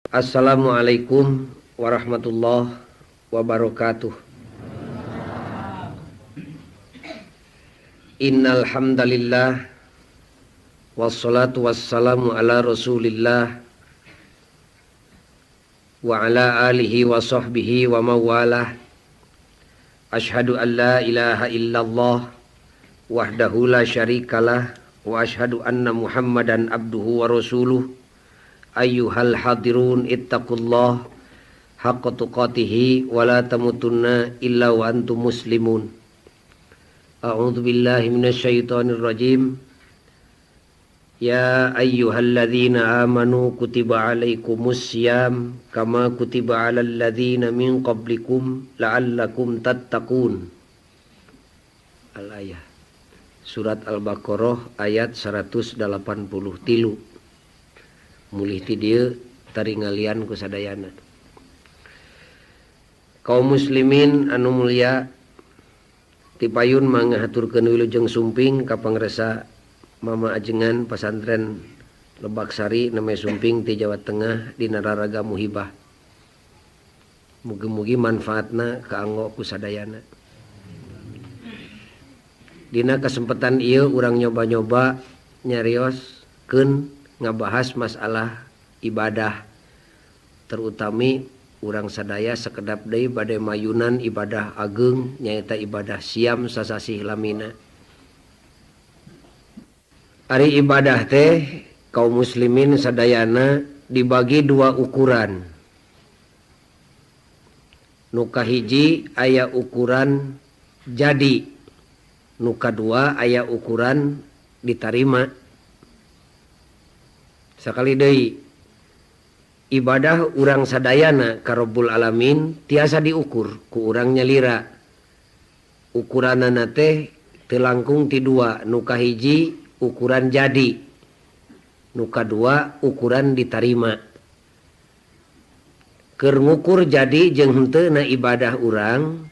Assalamualaikum warahmatullahi wabarakatuh. Innal hamdalillah wassalatu wassalamu ala Rasulillah wa ala alihi wa sahbihi wa mawalah. Asyhadu an la ilaha illallah wahdahu la syarikalah wa asyhadu anna Muhammadan abduhu wa rasuluh. Ayyuhal hadirun ittaqullah haqqa tuqatihi wa la tamutunna illa wa antum muslimun. A'udzu billahi minasyaitonir rajim. Ya ayyuhalladzina amanu kutiba alaikumus syiyam kama kutiba alal ladzina min qablikum la'allakum tattaqun. Al-ayah. Surat Al-Baqarah ayat 183. Mulih ti dieu taringalian ku sadayana. Kaum muslimin anu mulia, tipayun mangga haturkeun wilujeng sumping ka pangresa Mama Ajengan Pasantren Lebaksari name sumping ti Jawa Tengah dina raraga muhibah. Mugi-mugi manfaatna kaanggo ku sadayana. Dina kesempatan ieu urang nyoba-nyoba nyarioskeun ngabahas masalah ibadah, terutami urang sadaya sekedap deui bade mayunan ibadah ageung nyaeta ibadah siam sasasih lamina. Ari ibadah teh kaum muslimin sadayana dibagi dua ukuran. Nu kahiji aya ukuran jadi, nu kadua aya ukuran ditarima. Sakali deui, ibadah urang sadayana ka Rabbul Alamin tiasa diukur ku urang nyalira. Ukuranana teh teu langkung ti dua, nu kahiji ukuran jadi, nu kadua ukuran ditarima. Keur ngukur jadi jeung henteu na ibadah urang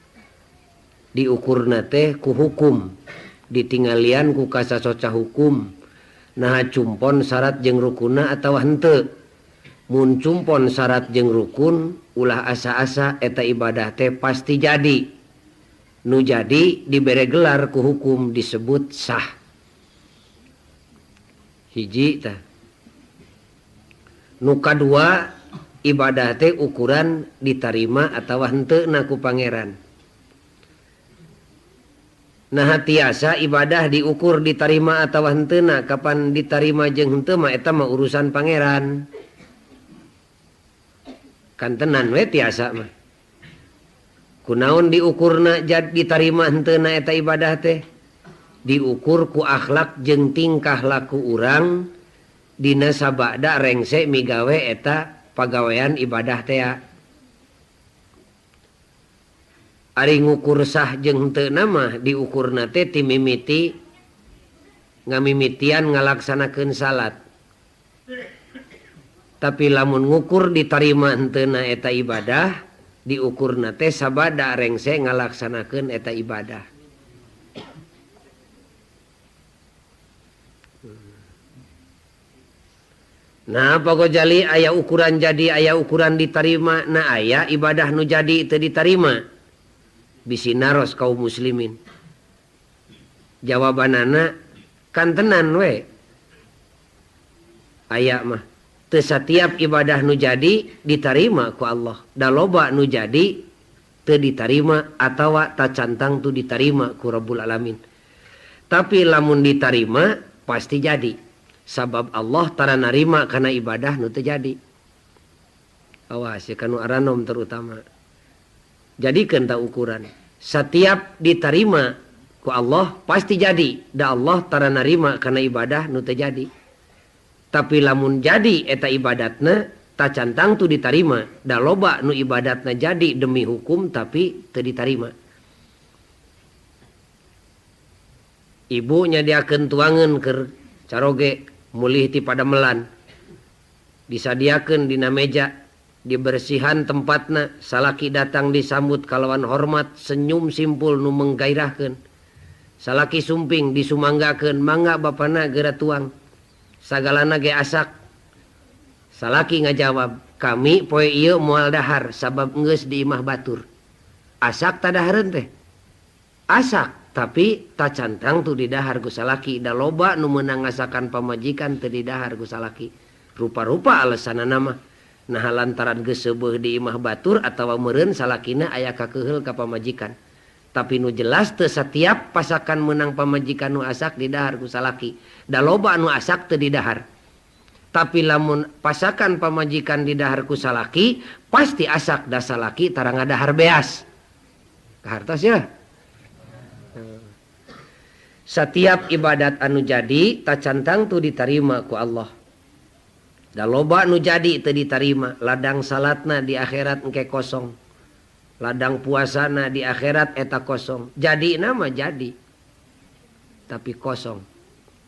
diukurna teh ku hukum, ditinggalian ku kasasoca hukum. Naha cumpon syarat jeung rukunna atawa henteu. Mun cumpon syarat jeung rukun ulah asa-asa eta ibadah teh pasti jadi. Nu jadi dibere gelar ku hukum disebut sah. Hiji tah. Nu kadua ibadah teh ukuran ditarima atawa henteu na ku pangeran. Naha tiasa ibadah diukur ditarima atawa henteu na, kapan ditarima jeung henteu mah eta mah urusan pangeran. Kantenan we tiasa mah. Kunaon diukurna jad ditarima henteu na eta ibadah teh? Diukur ku akhlak jeung tingkah laku urang dina sabada rengse migawe eta pagawean ibadah tea. Ari ngukur sah jeung henteu mah diukurna teh ti mimiti ngamimitian ngalaksanakeun salat. Tapi lamun ngukur ditarima henteu na eta ibadah, diukurna teh sabada rengse ngalaksanakeun eta ibadah. Nah, Pak Gojali aya ukuran jadi, aya ukuran ditarima, nah aya ibadah nu jadi teu ditarima. Bisi naros kaum muslimin. Jawabanana kantenan we. Aya mah teu satiap ibadah nu jadi ditarima ku Allah. Da loba nu jadi teu ditarima atawa tacantang tu ditarima ku Rabbul Alamin. Tapi lamun ditarima pasti jadi. Sabab Allah tara narima kana ibadah nu teu jadi. Awas ya kanu aranom terutama. Jadikeun ta ukuran. Setiap ditarima ku Allah pasti jadi. Da Allah tara narima kana ibadah nu teu jadi. Tapi lamun jadi eta ibadatna tacantang tu ditarima. Da loba nu ibadatna jadi demi hukum tapi teu ditarima. Ibu nyadiakeun tuangeun keur caroge mulih ti padamelan. Disadiakeun dina meja, dibersihan tempatna, salaki datang disambut kalawan hormat, senyum simpul nu menggairahkeun. Salaki sumping disumanggakeun, mangga bapana geura tuang. Sagalana ge asak. Salaki ngajawab, Kami poe ieu moal dahar sabab geus di imah batur. Asak tadahareun teh. Asak, tapi tacantang tu didahar ku salaki da loba nu meunang ngasakan pamajikan teu didahar ku salaki. Rupa-rupa alesanana mah. Naha lantaran geus seubeuh di imah batur atawa meureun salakina aya kakeuheul ka pamajikan. Tapi nu jelas teu satiap pasakan meunang pamajikan nu asak didahar ku salaki. Da loba nu asak teu didahar. Tapi lamun pasakan pamajikan didahar ku salaki, pasti asak da salaki tara ngadahar beas. Kahartos ya. Satiap ibadat anu jadi tacantang tu ditarima ku Allah. Da loba nu jadi teu ditarima, ladang salatna di akhirat engke kosong. Ladang puasana di akhirat eta kosong. Jadina mah jadi. Tapi kosong.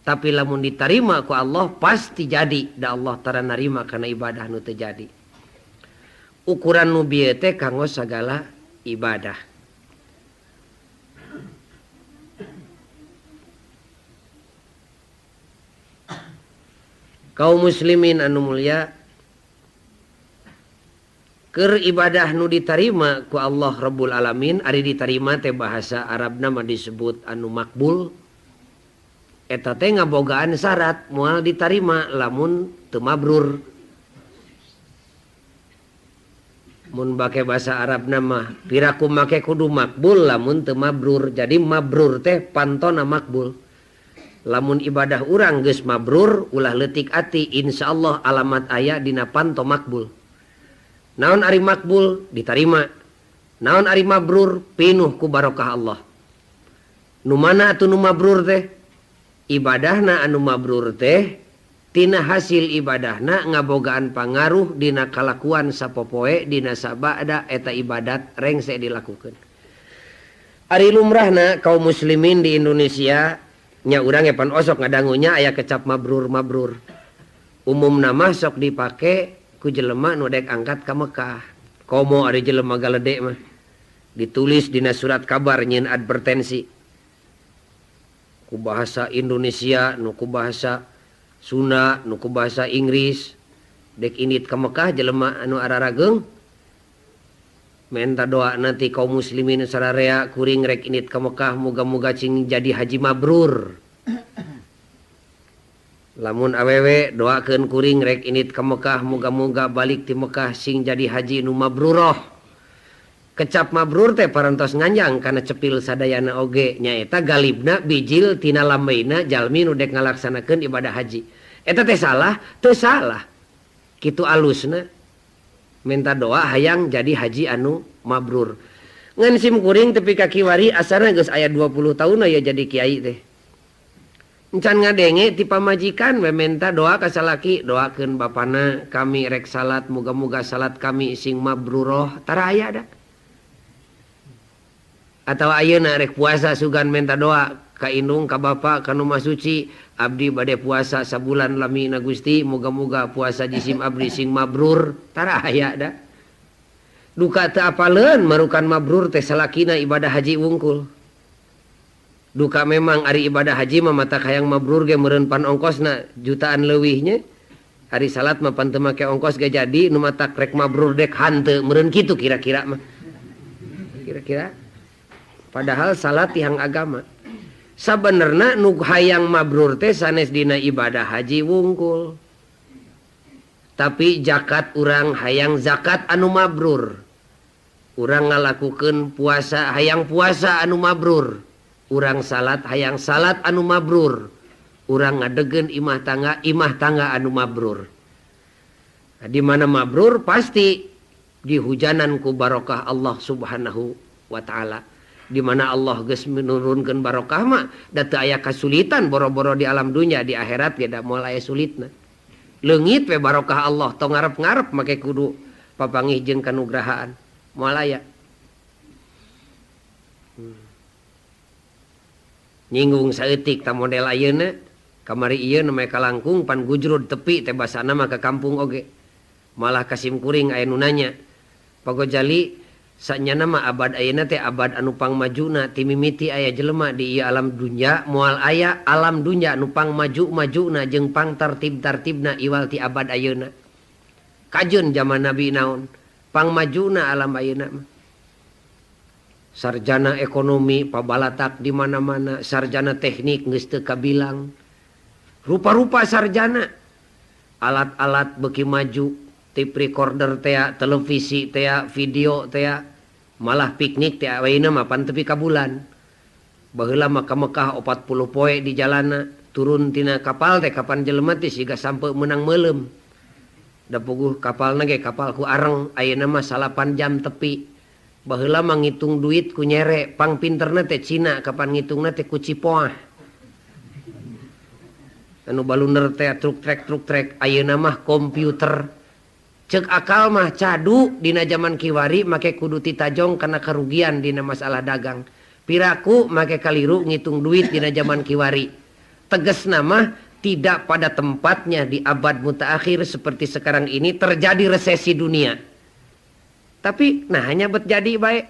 Tapi lamun ditarima ku Allah pasti jadi, da Allah tara narima kana ibadah nu teu jadi. Ukuran nu bieu teh kanggo sagala ibadah. Kaum muslimin anu mulia, keur ibadah nu ditarima ku Allah Rabbul Alamin, ari ditarima teh bahasa Arabna mah disebut anu makbul. Eta teh ngabogaan syarat moal ditarima lamun teu mabrur. Mun bake bahasa Arabna mah piraku make kudu makbul lamun teu mabrur. Jadi mabrur teh pantona makbul. Lamun ibadah urang geus mabrur ulah leutik ati, insyaallah alamat aya dina panto makbul. Naon ari makbul ditarima. Naon ari mabrur pinuh ku barokah Allah. Nu mana atuh nu mabrur teh? Ibadahna anu mabrur teh tina hasil ibadahna ngabogaan pangaruh dina kalakuan sapopoe dina sabada eta ibadat rengse dilakukeun. Ari lumrahna kaum muslimin di Indonesia nya urang ge pan osok ngadangunya aya kecap mabrur-mabrur. Umumna mah sok dipake ku jelema nu dek angkat ka Mekah. Komo ari jelema galede mah ditulis dina surat kabar nyieun advertensi. Ku bahasa Indonesia, nu ku bahasa Sunda, nu ku bahasa Inggris. Dek indit ka Mekah jelema anu ararageung menta doa nanti kaum muslimin sararea kuring rek indit ka Mekah muga-muga cing jadi haji mabrur. Lamun awewe doakeun kuring rek indit ka Mekah muga-muga balik ti Mekah sing jadi haji nu mabruroh. Kecap mabrur teh parantos nganjang kana cepil sadayana oge nyaeta galibna bijil tina lambeina jalmi nu dek ngalaksanakeun ibadah haji. Eta teh salah, teu salah. Kitu alusna minta doa hayang jadi haji anu mabrur. Ngan sim kuring tepi ka kiwari asana geus aya 20 tahun aya jadi kiai teh. Encan ngadenge ti pamajikan we menta doa ka salaki, doakeun bapana kami rek salat muga-muga salat kami sing mabruroh, tara aya da. Atau ayeuna rek puasa sugan menta doa ka indung ka bapa ka nu masuci, abdi bade puasa sabulan lamina Gusti, muga-muga puasa jisim abdi sing mabrur, tara aya da. Duka teu apaleun marukan mabrur teh salakina ibadah haji wungkul. Duka memang ari ibadah haji mah mata hayang mabrur ge meureun pan ongkosna jutaan leuwihnya. Ari salat mah pan teu make ongkos ge jadi nu matak rek mabrur dek hanteu meureun kitu kira-kira mah. Kira-kira padahal salat tihang agama. Sabenerna nu hayang mabrur teh sanes dina ibadah haji wungkul. Tapi zakat urang hayang zakat anu mabrur. Urang ngalakukeun puasa hayang puasa anu mabrur. Urang salat hayang salat anu mabrur. Urang ngadegen imah tangga, imah tangga anu mabrur. Nah, di mana mabrur pasti dihujanan ku barokah Allah Subhanahu wa taala. Di mana Allah geus menurunkeun barokah mah da teu aya kasulitan boro-boro di alam dunya, di akhirat ge da moal aya sulitna. Leungit we barokah Allah tong ngarep-ngarep make kudu papanggih jeung kanugrahaan. Moal aya. Nyinggung saeutik ta model ayeuna kamari ieu nu make kalangkung pan gujrud tepi teh basana mah ka kampung oge. Malah kasim kuring aya nu nanya. Pak Gojali sanyana mah abad ayeuna teh abad anu pangmajuna ti mimiti aya jelema di ieu alam dunya moal aya alam dunya nu pangmaju-majuna jeung pangtartib-tartibna iwal ti abad ayeuna. Kajeun zaman Nabi naon? Pangmajuna alam ayeuna mah. Sarjana ekonomi pabalatak di mana-mana, sarjana teknik geus teu kabilang. Rupa-rupa sarjana, alat-alat beuki maju, tape recorder tea, televisi tea, video tea, malah piknik tea ayeuna mah pan tepi ka bulan. Baheula mah ka Mekah 40 poe di jalana, turun tina kapal teh kapan jelema teh siga sampe meunang meuleum. Da puguh kapalna ge kapal ku areng, ayeuna mah 8 jam tepi. Baheula mah ngitung duit ku nyere, pang pinterna teh Cina kapan ngitungna teh ku cipoah. Anu baluner teh truk trek truk trek, ayeuna mah komputer. Ceuk akal mah cadu dina zaman kiwari make kudu titajong kana karugian dina masalah dagang. Piraku make kaliru ngitung duit dina zaman kiwari. Tegasna mah tidak pada tempatnya di abad mutaakhir seperti sekarang ini terjadi resesi dunia. Tapi nah hanya bet jadi baik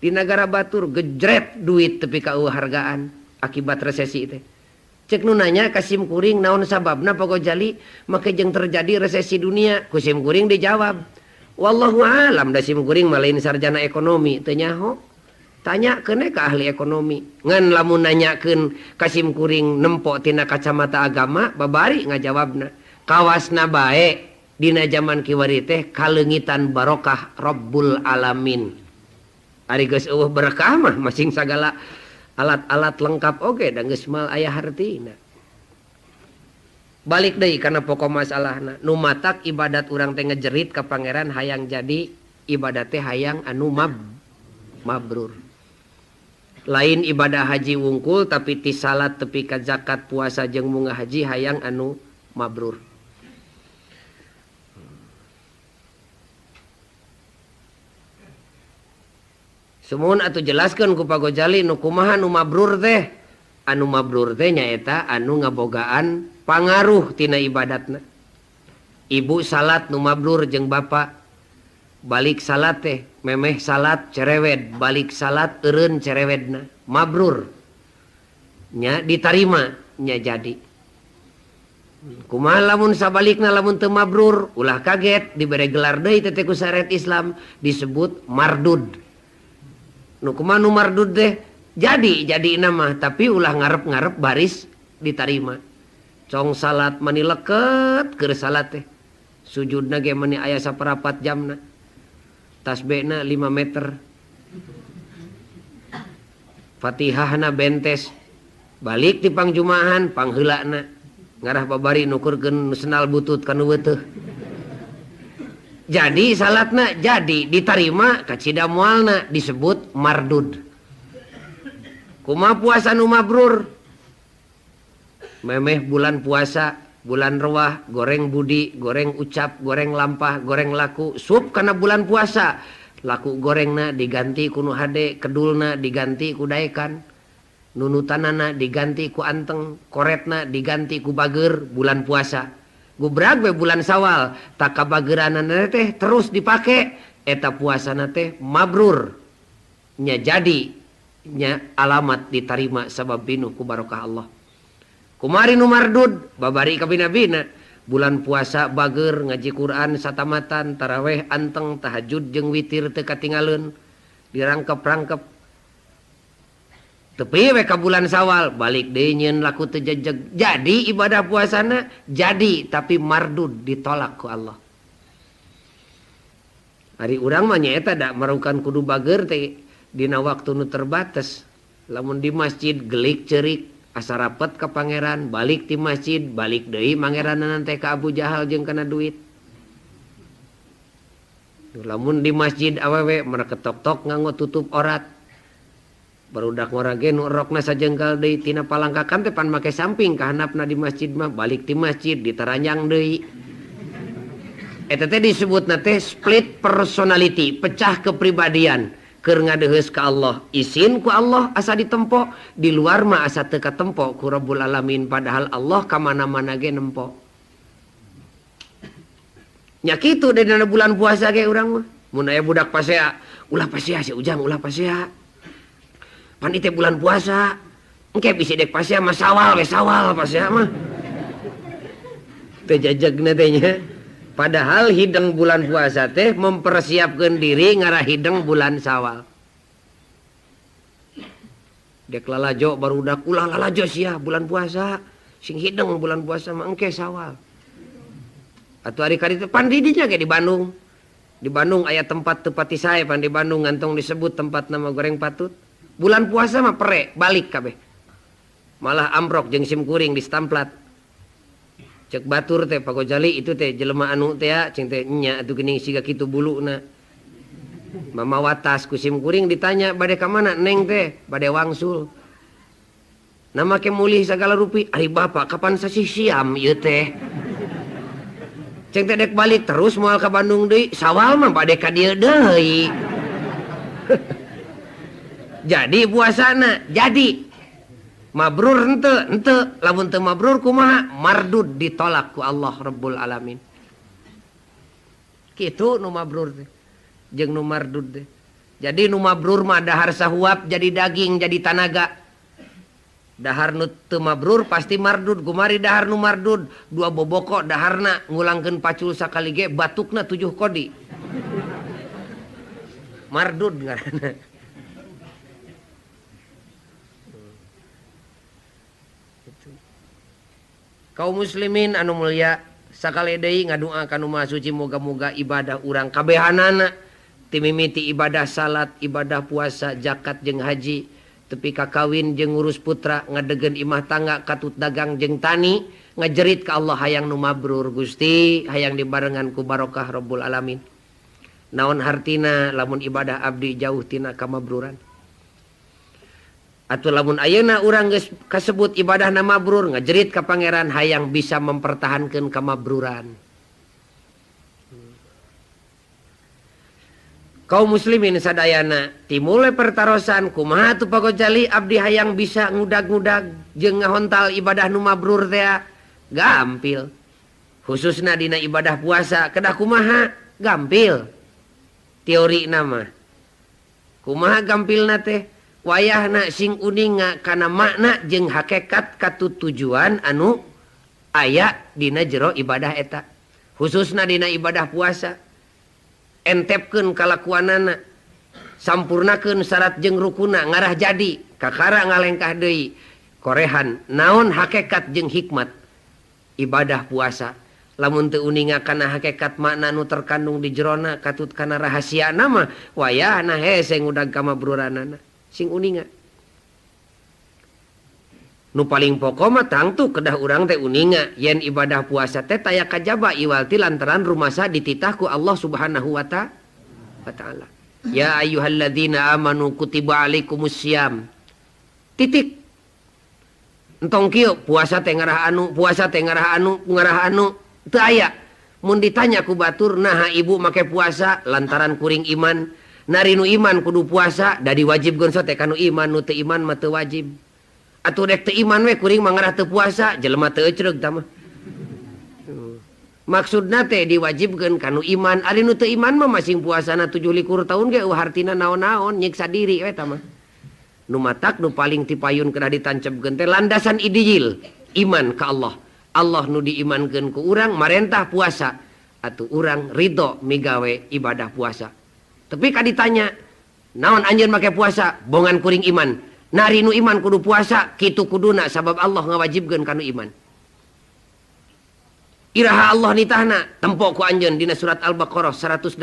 di negara batur gejret duit tepi ka eueuh hargaan akibat resesi teh. Cek nu nanya ka sim kuring naon sababna Pak Gojali make jeung terjadi resesi dunia, ku sim kuring dijawab. Wallahu alam da sim kuring mah lain sarjana ekonomi teu nyaho. Tanyakeun ka ahli ekonomi. Ngan lamun nanyakeun ka sim kuring nempo tina kacamata agama babari ngajawabna. Kawasna bae dina zaman kiwari teh kaleungitan barokah Rabbul Alamin. Ari geus eueuh berkah mah masing sagala alat-alat lengkap oge da geus moal aya hartina. Balik deui kana pokok masalahna. Nu matak ibadat urang teh ngejerit ka pangeran hayang jadi ibadat teh hayang anu mabrur. Lain ibadah haji wungkul tapi ti salat tepi ka zakat puasa jeung munggah haji hayang anu mabrur. Sumuhun atuh jelaskeun ku Pak Gojali nu kumaha nu mabrur teh. Anu mabrur teh nyaeta anu ngabogaan pangaruh tina ibadatna. Ibu salat nu mabrur jeung bapa. Balik salat teh memeh salat cerewed, balik salat eureun cerewedna, mabrur. Nya ditarima nya jadi. Kumaha lamun sabalikna lamun teu mabrur, ulah kaget dibere gelar deui teh ku syariat Islam disebut mardud. Nu kumaha nu mardud teh? Jadi nama tapi ulah ngarep-ngarep baris ditarima. Cong salat mani leket keur salat teh. Sujudna ge mani aya saparapat jamna. Tasbihna 5 meter. Fatihahna bentes. Balik ti pangjumahan pangheulana. Ngarah babari nukurkeun senal butut kana weuteuh. Jadi salatna jadi ditarima kacida moalna disebut mardud. Kumaha puasa nu mabrur? Memeh bulan puasa, bulan ruah, goreng budi, goreng ucap, goreng lampah, goreng laku, sup kana bulan puasa. Laku gorengna diganti ku nu hade, kedulna diganti ku daekan, nunutanana diganti ku anteng, koretna diganti ku bager bulan puasa. Gubrag we bulan Sawal, tak kabageranana teh terus dipake, eta puasana teh mabrur. Nya jadi nya alamat ditarima sabab pinuh ku barokah Allah. Kumari nu mardud babari kabina-bina bulan puasa bager ngaji Quran satamatan taraweh anteng tahajud jeung witir teu katingaleun dirangkep-rangkep tepi we ka bulan Sawal balik deui nyieun laku teu jejeg jadi ibadah puasana jadi tapi mardud ditolak ku Allah. Ari urang mah nyaeta da marukan kudu bager teh dina waktu nu terbatas. Lamun di masjid gelik ceurik asa rapet ka pangeran, balik ti masjid balik deui mangeranna teh ka Abu Jahal jeung kana duit. Lamun di masjid awewe mereketok-tok nganggo tutup orat. Barudak ngora ge nu rokna sajengkal deui tina palangkakan teh pan make samping ka handapna di masjid mah balik ti masjid ditaranjang deui. Eta teh disebutna teh split personality, pecah kepribadian. Keur ngadeheus ka Allah, isin ku Allah asa ditempo, di luar mah asa teu katempo ku Rabbul Alamin padahal Allah ka mana-mana ge nempo. Nya kitu dina bulan puasa ge urang mah. Mun aya budak pasea, ulah pasea si Ujang, ulah pasea. Pan ieu bulan puasa. Engke bisi dek pasea mah sawal we sawal pasea mah. Teu jajegna teh nya. Padahal hideng bulan puasa teh mempersiapkan diri ngarah hideng bulan Sawal. Dek lalajo barudak ulah lalajo sia bulan puasa, sing hideng bulan puasa mah engke Sawal. Atuh ari kaditu pan di dinya ge di Bandung. Di Bandung aya tempat teu pati sae pan di Bandung ngantong disebut tempat nama goreng patut. Bulan puasa mah pere balik kabeh. Malah amprok jeung sim kuring di stamplat. Cek batur teh Pak Gojali itu teh jelema anu teh ya cing teh nya atuh geuning siga kitu buluna. Mama watas ku sim kuring ditanya bade ka mana neng teh bade wangsul. Nama ke mulih sagala rupi ari bapak kapan sasih siam ieu teh. Ceng teh dek balik terus moal ka Bandung deui Sawal mah bade ka dieu deui. Jadi puasana jadi mabrur henteu henteu lamun teu mabrur kumaha mardud ditolak ku Allah Rabbul Alamin. Kitu nu mabrur teh jeung nu mardud teh. Jadi nu mabrur mah dahar sahuap jadi daging jadi tanaga. Dahar nu teu mabrur pasti mardud. Gumari dahar nu mardud dua boboko daharna ngulangkeun pacul sakali ge batukna 7 kodi. Mardud ngaranna. Kaum muslimin anu mulia sakali deui ngadua ka nu Maha Suci moga-moga ibadah urang kabehanana ti mimiti ibadah salat, ibadah puasa, zakat jeung haji, tepi ka kawin jeung ngurus putra, ngadegen imah tangga, katut dagang jeung tani, ngajerit ka Allah hayang nu mabrur Gusti, hayang dibarengan ku barokah Rabbul Alamin. Naon hartina lamun ibadah abdi jauh tina kamabruran? Atuh lamun ayeuna urang geus kasebut ibadahna mabrur, ngajerit ka pangeran hayang bisa mempertahankeun kamabruran. Kaum muslimin sadayana timule pertarosan kumaha atuh Pak Gojali abdi hayang bisa ngudag-ngudag jeung ngahontal ibadah nu mabrur teh gampil. Khususna dina ibadah puasa kedah kumaha gampil. Teori nama kumaha gampilna teh? Wayahna sing uninga kana makna jeung hakekat katutujuan anu aya dina jero ibadah eta. Khususna dina ibadah puasa. Entepkeun kalakuanana, sampurnakeun syarat jeung rukuna ngarah jadi kakara ngalengkah deui korehan naon hakekat jeung hikmat ibadah puasa. Lamun teu uninga kana hakekat makna nu terkandung di jerona katut kana rahasiana mah wayahna hese ngudag kamabruranana. Sing uninga. Nu paling pokok mah tangtu kedah urang teh uninga yen ibadah puasa teh taya kajaba iwal ti lantaran rumasa dititah ku Allah Subhanahu wa ta'ala. Ya ayyuhalladzina amanu kutiba alaikumussyam. Titik. Entong kieu puasa teh ngarah anu, puasa teh ngarah anu, ngarah anu teu aya. Mun ditanya ku batur naha ibu make puasa lantaran kuring iman. Nari nu iman kudu puasa da diwajibkeun teh kanu iman, nu teu iman mah teu wajib. Atuh dek teu iman we kuring mah ngarah teu puasa, jelema teu ecreug tah mah. Maksudna teh diwajibkeun kanu iman, ari nu teu iman mah masing puasana 27 tahun ge eueuh hartina naon-naon nyiksa diri we tah mah. Nu matak nu paling tipayun kedah ditancepkeun teh landasan ideal iman ka Allah. Allah nu diimankeun ku urang marentah puasa, atuh urang ridho migawe ibadah puasa. Tapi ka ditanya, naon anjeun make puasa? Bongan kuring iman. Nari nu iman kudu puasa, kitu kuduna sabab Allah ngawajibkeun ka nu iman. Iraha Allah nitahna, tempo ku anjeun dina surat Al-Baqarah 183.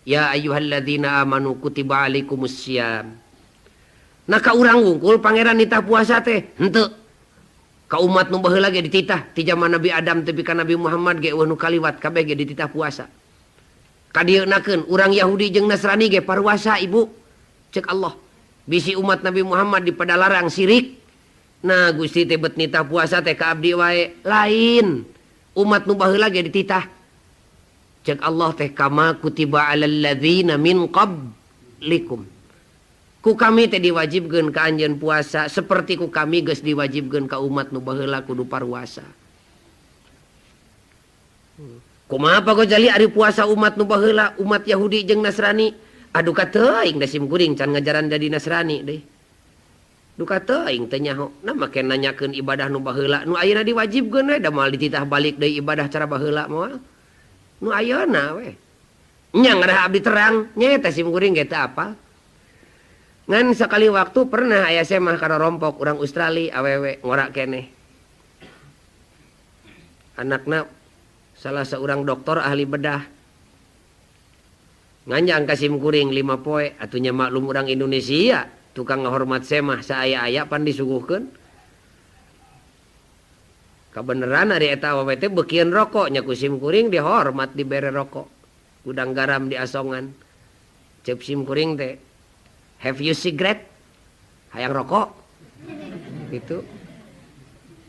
Ya ayyuhalladzina amanu kutiba alaikumussyam. Nah ka urang wungkul pangeran nitah puasa teh, henteu. Ka umat nu baheula ge dititah, ti zaman Nabi Adam tepi ka Nabi Muhammad ge eueuh nu kaliwat kabeh ge dititah puasa. Kadieunakeun urang Yahudi jeung Nasrani ge paruasa ibu. Cek Allah, bisi umat Nabi Muhammad dipadalarang sirik. Nah Gusti teh bet nitah puasa teh ka abdi wae, lain. Umat nu baheula ge dititah. Cek Allah teh kama kutiba alal ladzina min qablikum. Ku kami teh diwajibkeun ka anjeun puasa seperti ku kami geus diwajibkeun ka umat nu baheula kudu paruasa. Kumaha Pak Gojali ari puasa umat nu baheula, umat Yahudi jeung Nasrani? Aduh ka teuing da sim kuring can ngajaran jadi Nasrani deui. Duka teuing teu nyaho. Nah make nanyakeun ibadah nu baheula, nu ayeuna diwajibkeun we da moal dititah balik deui ibadah cara baheula moal. Nu ayeuna we. Nya ngarah abdi terang nyaeta sim kuring ge teu apal. Ngan sakali waktu pernah aya semah karompok urang Australia awewe ngora keneh. Anakna salah seorang dokter ahli bedah. Nganjang ka sim kuring 5 poe atuh nya maklum urang Indonesia tukang ngahormat semah saaya-aya pan disuguhkeun. Kabeneran ari eta awewe teh beukieun rokok nya ku sim kuring dihormat dibere rokok. Gudang garam di asongan. Cep sim kuring teh, have you cigarette? Hayang rokok? Gitu.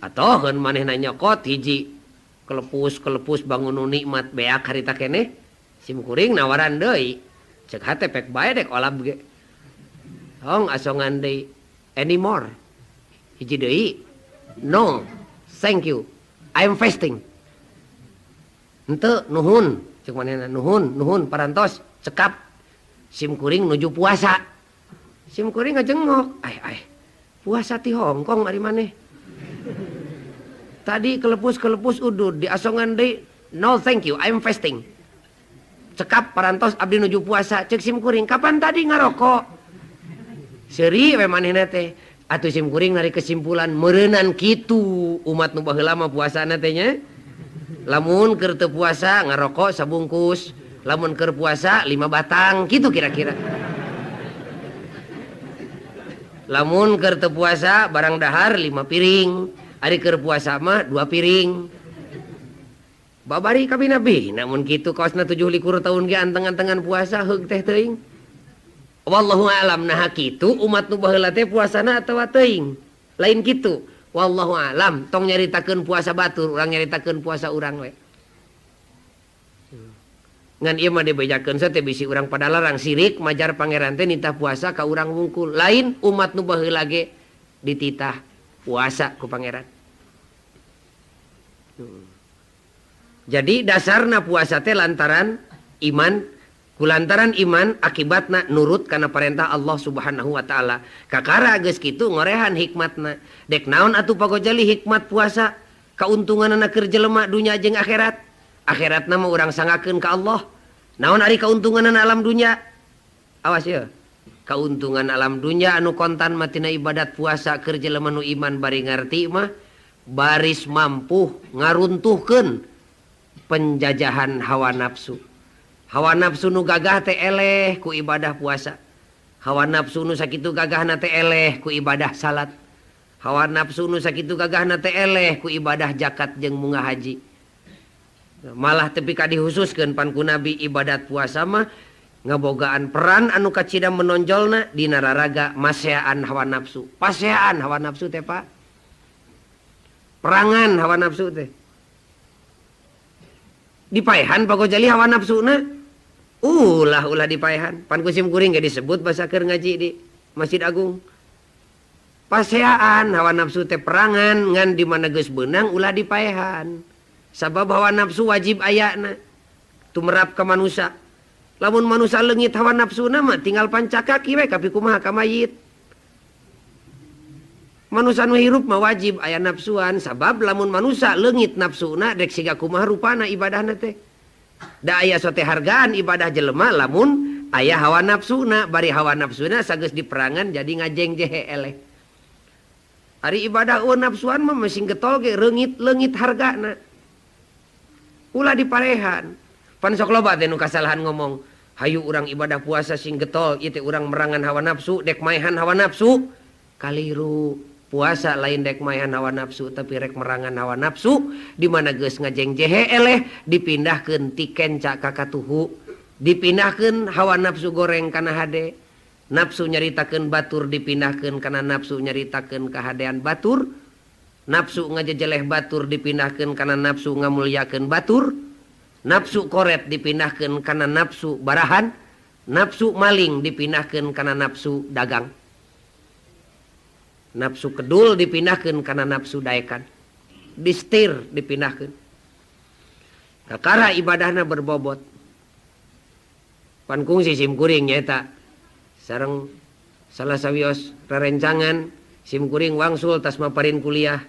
Atoh keun manehna nyokot hiji kelepus-kelepus bangun nu nikmat beak harita keneh. Sim kuring nawaran deui. Cek hate pek bae dek olab ge. Tong asongan deui. Any more? Hiji deui? No. Thank you. I'm fasting. Henteu nuhun. Cek manehna nuhun, nuhun parantos cekap. Sim kuring nuju puasa. Sim kuring ngajengok. Ai ai. Puasa ti Hongkong ari maneh. Tadi kelepus-kelepus udud di asongan deui. No thank you, I'm fasting. Cekap parantos abdi nuju puasa. Cek sim kuring kapan tadi ngarokok? Seuri we manehna teh. Atuh sim kuring narik kesimpulan meureunan kitu umat nu baheula mah puasana teh nya. Lamun keur teu puasa ngarokok sabungkus, lamun keur puasa 5 batang kitu kira-kira. Lamun keur teu puasa barang dahar 5 piring, ari keur puasa mah 2 piring. Babari kami nabi, namun kitu kaosna 27 tahun ge anteng-antengan puasa heug teh teuing. Wallahu alam nah kitu umat nu baheula teh puasana atawa teuing. Lain kitu. Wallahu alam tong nyaritakeun puasa batur, urang nyaritakeun puasa urang we. Ngan ieu mah dibejakeun teh bisi urang padalarang sirik majar pangeran teh nitah puasa ka urang wungkul. Lain umat nu baheula ge dititah puasa ku pangeran. Jadi dasarna puasa teh lantaran iman, kulantaran iman akibatna nurut kana perintah Allah Subhanahu wa taala. Kakara geus kitu ngorehan hikmatna. Dek naon atuh pagojali hikmat puasa? Kauntunganna keur jelema dunya jeung akhirat. Akhiratna mah urang sangakeun ka Allah. Naon ari kauntunganna alam dunya? Awas ye. Kauntungan alam dunya anu kontan mah tina ibadat puasa keur jelema nu iman bari ngarti mah baris mampu ngaruntuhkeun penjajahan hawa nafsu. Hawa nafsu nu gagah teh eleh ku ibadah puasa. Hawa nafsu nu sakitu gagahna teh eleh ku ibadah salat. Hawa nafsu nu sakitu gagahna teh eleh ku ibadah zakat jeung munggah haji. Malah tepi ka dihususkeun pan ku Nabi ibadat puasa mah ngabogaan peran anu kacida menonjolna dina raraga maseaan hawa nafsu. Paseaan hawa nafsu teh Pak. Perangan hawa nafsu teh. Dipaehan Pak Gojali hawa nafsuna. Ulah ulah dipaehan. Pan ku sim kuring ge disebut basa keur ngaji di Masjid Agung. Paseaan hawa nafsu teh perangan ngan di mana geus beunang ulah dipaehan. Sabab hawa nafsu wajib ayana tumerap ka manusa. Lamun manusa leungit hawa nafsuna mah tinggal pancakaki we kapi kumaha ka mayit. Manusa nu hirup mah wajib aya nafsuan sabab lamun manusa leungit nafsuna dek siga kumaha rupana ibadahna teh. Da aya sote hargaan ibadah jelema lamun aya hawa nafsuna, bari hawa nafsuna sageus diperangan jadi ngajeng jehe eleh. Ari ibadah eueuh nafsuan mah masing getol ge reungit-leungit hargana. Ulah diparehan. Pan sok loba teh nu kasalahan ngomong, hayu urang ibadah puasa sing getol, ieu teh urang merangan hawa nafsu, dek maehan hawa nafsu. Kaliru. Puasa lain dek maehan hawa nafsu tapi rek merangan hawa nafsu di mana geus ngajeng jehe eleh dipindahkeun ti kenca ka katuhu, dipindahkeun hawa nafsu goreng kana hade, nafsu nyaritakeun batur dipindahkeun kana nafsu nyaritakeun kahadean batur, nafsu ngajejeleh batur dipindahkeun kana nafsu ngamulyakeun batur, nafsu koret dipindahkeun kana nafsu barahan, nafsu maling dipindahkeun kana nafsu dagang. Nafsu kedul dipindahkeun kana nafsu daekan. Distir dipindahkeun. Kakara ibadahna berbobot. Pan kungsi sim kuring nyaeta sareng salah sawios rerencangan sim kuring wangsul tas maparin kuliah.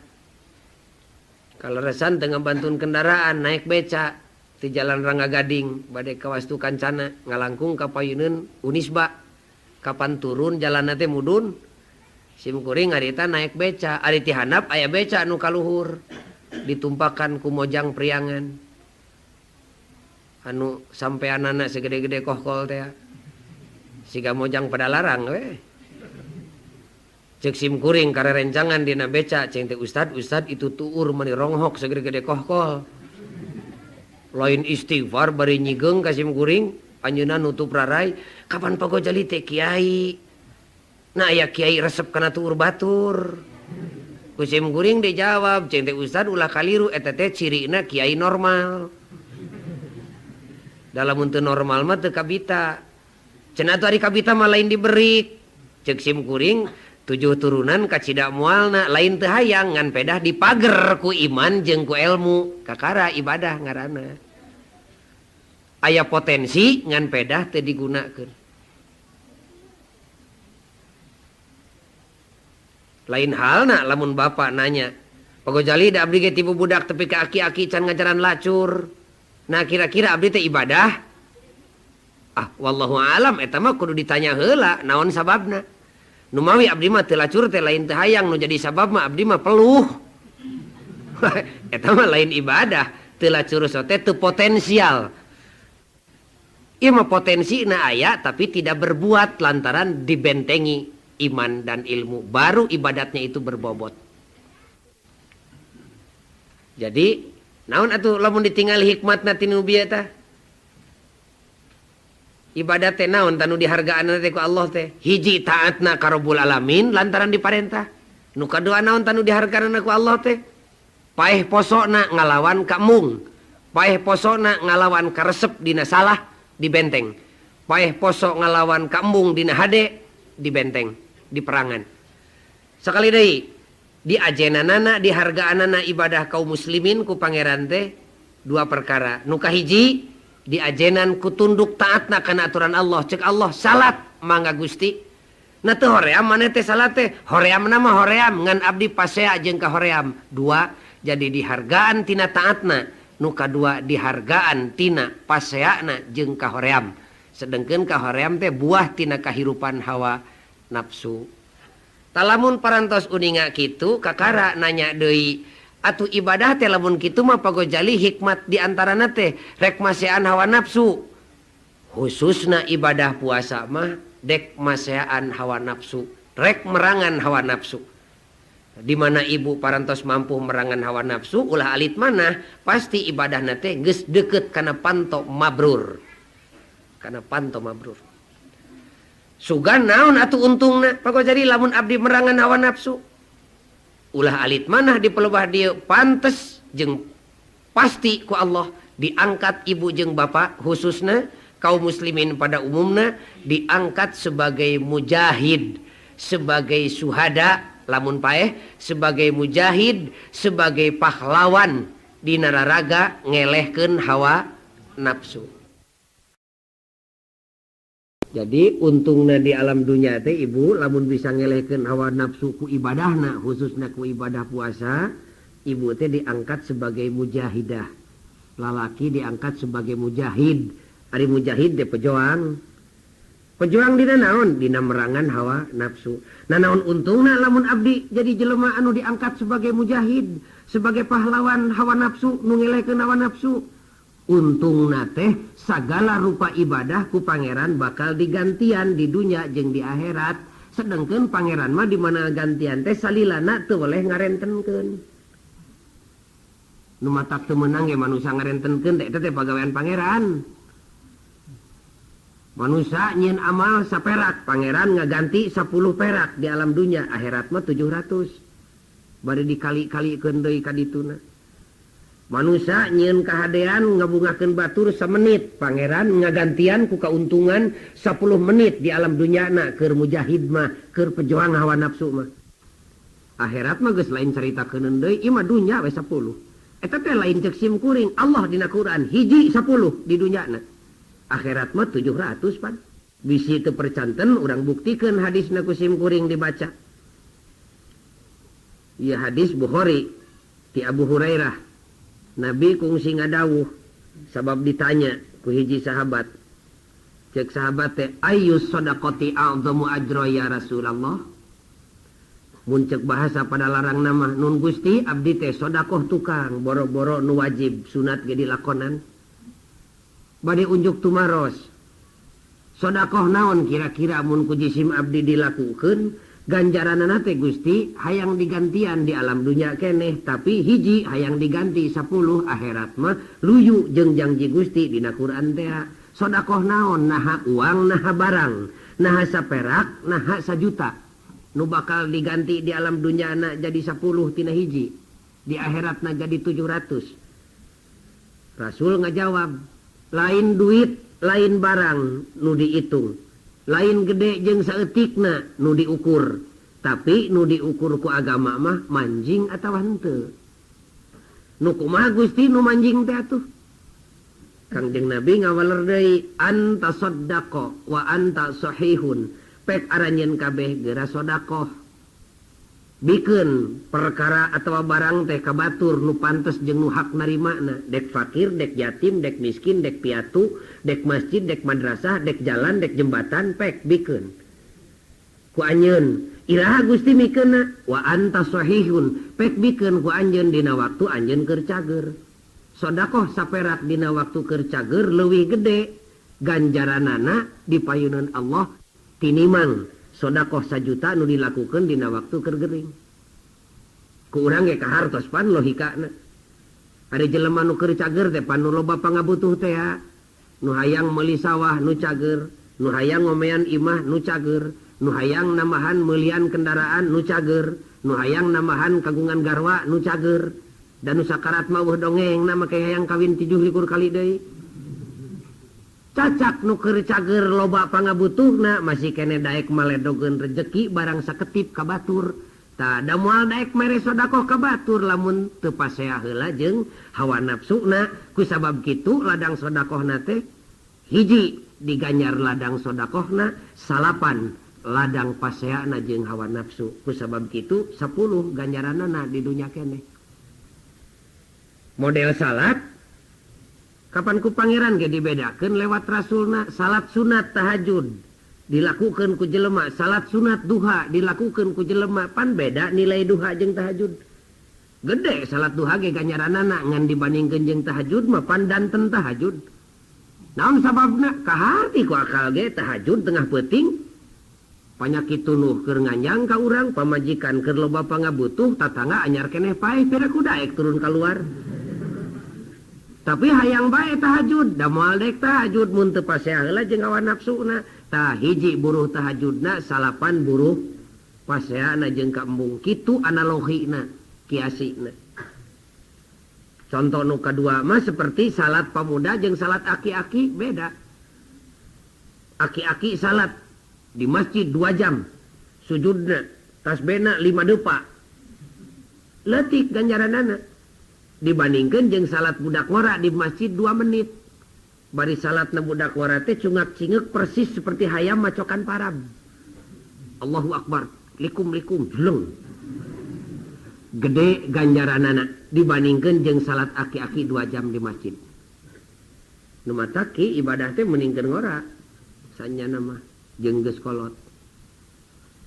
Kaleresan teu ngabantun kendaraan naik beca. Ti Jalan Rangga Gading bade ka Wastu Kancana ngalangkung ka payuneun Unisba. Kapan turun jalanna teh mudun sim kuring ngarita naik beca ari ti handap aya beca nu kaluhur ditumpakan ku Mojang Priangan anu sampeanana segede-gede kohkol teh siga Mojang Padalarang we. Cek sim kuring karerencangan dina beca ceng teh ustad ustad itu tuur mani ronghok segede-gede kohkol. Lain istighfar bari nyigeung ka sim kuring anjeunna nutup rarai kapan Pak Gojali teh kiai. Nah aya kiai resep kana tuur batur. Ku sim kuring dijawab ceng teh ustad ulah kaliru eta teh cirina kiai normal. Dalam teu normal mah teu kabita. Cenah atuh ari kabita mah lain diberik. Cek sim kuring 7 turunan kacida moalna lain teu hayang ngan pedah dipager ku iman jeung ku ilmu kakara ibadah ngaranna. Aya potensi ngan pedah teu digunakeun. Lain halna lamun bapak nanya, Pak Gojali da abdi ge tipu budak tepi ka aki-aki can ngajaran lacur. Nah kira-kira abdi teh ibadah? Ah wallahu alam eta mah kudu ditanya heula naon sababna. Numawi abdi mah teu lacur teh lain teu hayang nu jadi sabab mah abdi mah peluh. Eta mah lain ibadah, teu lacur teh teu potensial. Ieu mah potensina aya tapi tidak berbuat lantaran dibentengi iman dan ilmu, baru ibadatnya itu berbobot. Jadi naon atuh lamun ditinggali hikmatna tinu bieu tah? Ibadat teh naon tanu dihargaanna teh ku Allah teh? Hiji taatna ka Rabbul Alamin lantaran diparentah. Nu kadua naon tanu dihargaanna ku Allah teh? Paeh posona ngalawan ka mung. Paeh posona ngalawan karesep dina salah dibenteng. Paeh poso ngalawan ka embung dina hade dibenteng, diperangan. Sakali deui diajenanana dihargaanana ibadah kaum muslimin ku pangeran teh dua perkara. Nu kahiji diajenan ku tunduk taatna kana aturan Allah. Cek Allah salat mangga Gusti. Na teu hoream maneh teh salat teh, horeamna mah hoream ngan abdi pasea jeung ka hoream. Dua, jadi dihargaan tina taatna. Nu kadua dihargaan tina paseana jeung kahoream. Sedengkeun kahoream teh buah tina kahirupan hawa nafsu. Talamun parantos uninga kitu kakara nanya deui, atuh ibadah teh lamun kitu mah Pak Gojali hikmat di antarana teh rek masean hawa nafsu. Khususna ibadah puasa mah dek masean hawa nafsu, rek merangan hawa nafsu. Di mana ibu parantos mampu merangan hawa nafsu ulah alit mana pasti ibadahna teh geus deukeut kana panto mabrur. Kana panto mabrur. Sugan naon atuh untungna Pak Gojali lamun abdi merangan hawa nafsu. Ulah alit manah di pelebah dieu pantes jeung pasti ku Allah diangkat ibu jeung bapak khususna kaum muslimin pada umumna diangkat sebagai mujahid, sebagai suhada lamun paeh, sebagai mujahid, sebagai pahlawan dina raraga ngelehkeun hawa nafsu. Jadi untungna di alam dunia teh ibu lamun bisa ngelehkeun hawa nafsu ku ibadahna khususna ku ibadah puasa, ibu teh diangkat sebagai mujahidah. Lalaki diangkat sebagai mujahid. Ari mujahid teh pejuang. Pejuang dina naon? Dina merangan hawa nafsu. Nah naon untungna lamun abdi jadi jelema anu diangkat sebagai mujahid, sebagai pahlawan hawa nafsu, nu ngelehkeun hawa nafsu. Untungna teh sagala rupa ibadah ku pangeran bakal digantian di dunia jeung di akhirat. Sedengkeun pangeran mah di mana gantian teh salilana teu boleh ngarentenkeun. Nu matak teu meunang ge manusa ngarentenkeun teh eta teh pagawean pangeran. Manusa nyieun amal saperak, pangeran ngaganti 10 perak di alam dunia, akhirat mah 700. Bari dikali-kalikeun deui ka dituna. Manusa nyieun kahadean ngabungakeun batur samenit, pangeran ngagantian ku kauntungan 10 menit di alam dunyana keur mujahid mah, keur pejuang hawa nafsu mah. Akhirat mah geus lain caritakeun deui, ieu mah dunya we 10. Eta teh lain ceuk sim kuring, Allah dina Quran hiji 10 di dunyana. Akhirat mah 700 pan. Bisi teu percanten urang buktikeun hadisna ku sim kuring dibaca. Ieu hadis Bukhari ti Abu Hurairah. Nabi kungsi ngadawuh, Sabab ditanya ku hiji sahabat. Cek sahabat teh ayyus shadaqati a'zamu ajra ya Rasulullah. Mun cek bahasa pada larang nama nun Gusti abdi teh sedekah tukang boro-boro nu wajib sunat ge dilakonan. Bade unjuk tumaros. Sedekah naon kira-kira mun ku jisim abdi dilakukeun ganjaranana teh Gusti hayang digantian di alam dunya keneh tapi hiji hayang diganti 10 akhirat mah luyu jeung janji Gusti dina Quran teh. Sedekah naon naha uang naha barang naha saperak naha sajuta. Nu bakal diganti di alam dunia na jadi 10 tina hiji di akhiratna jadi 700. Rasul ngajawab lain duit lain barang nu dihitung lain gede jeung saeutikna nu diukur tapi nu diukur ku agama mah manjing atawa henteu. Nu kumaha Gusti nu manjing teh atuh? Kangjeng Nabi ngawaler deui anta saddaqa wa anta sahihun. Pek aranjeun kabeh geura sedekah bikeun perkara atawa barang teh ka batur nu pantes jeung nu hak narimana dek fakir dek yatim dek miskin dek piatu dek masjid dek madrasah dek jalan dek jembatan pek bikeun ku anjeun iraha Gusti mikeunna wa anta sahihun pek bikeun ku anjeun dina waktu anjeun keur cager. Sedekah saperak dina waktu keur cager leuwih gede ganjaranana dipayunan Allah tinimang sedekah sajuta nu dilakukeun dina waktu keur gering. Ku urang ge kahartos pan logikana. Ari jelema nu keur cager teh pan nu loba pangabutuh teh ya. Nu hayang meuli sawah nu cager, nu hayang ngomean imah nu cager, nu hayang nambahan meulian kendaraan nu cager, nu hayang nambahan kagungan garwa nu cager. Dan nu sakarat mah eueuh dongeng na make hayang kawin 27 kali deui. Cacak nu keur cager loba pangabutuhna masih kene daek maledogeun rejeki barang saketip ka batur. Tah da moal daek mere sedekah ka batur lamun teu pasea heula jeung hawa nafsuna. Ku sabab kitu ladang sedekahna teh hiji diganyar ladang sedekahna salapan ladang paseana jeung hawa nafsu. Ku sabab kitu 10 ganjaranana di dunya keneh. Model salat kapan ku pangeran ge dibedakeun lewat rasulna salat sunat tahajud dilakukeun ku jelema salat sunat duha dilakukeun ku jelema pan beda nilai duha jeung tahajud. Gede salat duha ge ganjaranana ngan dibandingkeun jeung tahajud mah pan danten tahajud. Naon sababna? Kaharti ku akal ge tahajud tengah peuting panyakit tunuh keur nganjang ka urang pamajikan keur loba pangabutuh tatangga anyar keneh paeh pira ku daek turun kaluar. Tapi hayang bae tahajud, da moal dek tahajud mun teu pasea heula jeung hawa nafsuna. Tah hiji buruh tahajudna salapan buruh paseana jeung ka embung. Kitu analogina, kiasina. Contoh nu kadua mah seperti salat pamuda jeung salat aki-aki beda. Aki-aki salat di masjid 2 jam, sujudna, tasbehna 5 depa. Leutik ganjaranana. Dibandingkan jeung salat budak ngora di masjid 2 menit. Bari salatna budak ngora teh cungak-cingek persis seperti hayam macokan parab. Allahu Akbar, likum-likum, jeleng. Gede ganjaranana dibandingkan jeung salat aki-aki 2 jam di masjid. Nu mataki ibadah teh mendingkeun ngora. Sanyana mah jeung geus kolot.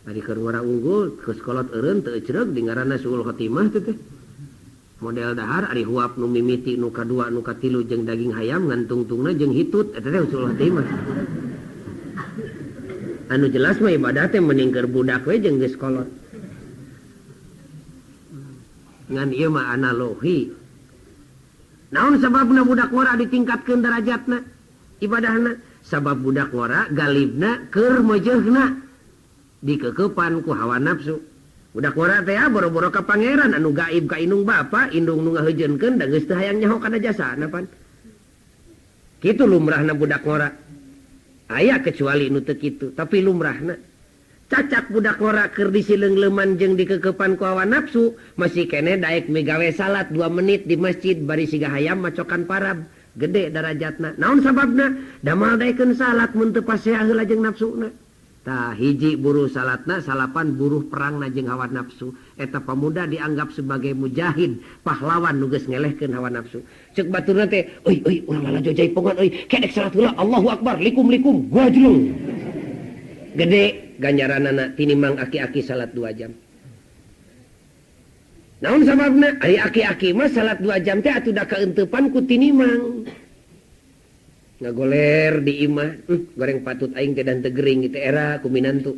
Bari keur ngora unggul, geus kolot eureun teu ecreug di ngaranna suul khotimah teh teh. Model dahar ari huap nu mimiti nu kadua nu katilu jeung daging hayam ngan tungtungna jeung hitut eta teh usul khotimah. Anu jelas mah ibadah teh mending keur budak we jeung geus kolot. Ngan ieu mah analogi. Naon sababna budak ngora ditingkatkeun darajatna ibadahna? Sabab budak ngora galibna keur mejeuhna dikekepan ku hawa nafsu. Budak ngora teh boro-boro ka pangeran anu gaib ka indung bapa, indung nu ngaheujeunkeun da geus teu hayang nyaho kana jasana pan. Kitu lumrahna budak ngora. Aya kecuali nu teu kitu, tapi lumrahna. Cacak budak ngora keur disileungleman jeung dikekepan ku hawa nafsu, masih keneh daek migawe salat 2 menit di masjid bari siga hayam macokan parab, gede darajatna. Naon sababna? Da moal daekeun salat mun teu pasea heula jeung nafsuna. Tah hiji buruh salatna, salapan buruh perangna jeung hawa nafsu. Eta pamuda dianggap sebagai mujahid, pahlawan nu geus ngelehkeun hawa nafsu. Ceuk baturna teh, euy euy urang lalajo jaipongan euy, kedek salat heula, Allahu akbar, likum likum, gajleng. Gede ganjaranana tinimang aki-aki salat 2 jam. Naon sababna? Ari aki-aki mah salat 2 jam teh atuh da kaeuntepan ku tinimang. Ngagoler di imah, goreng patut aing teh dan teu gering kitu era ku minantu.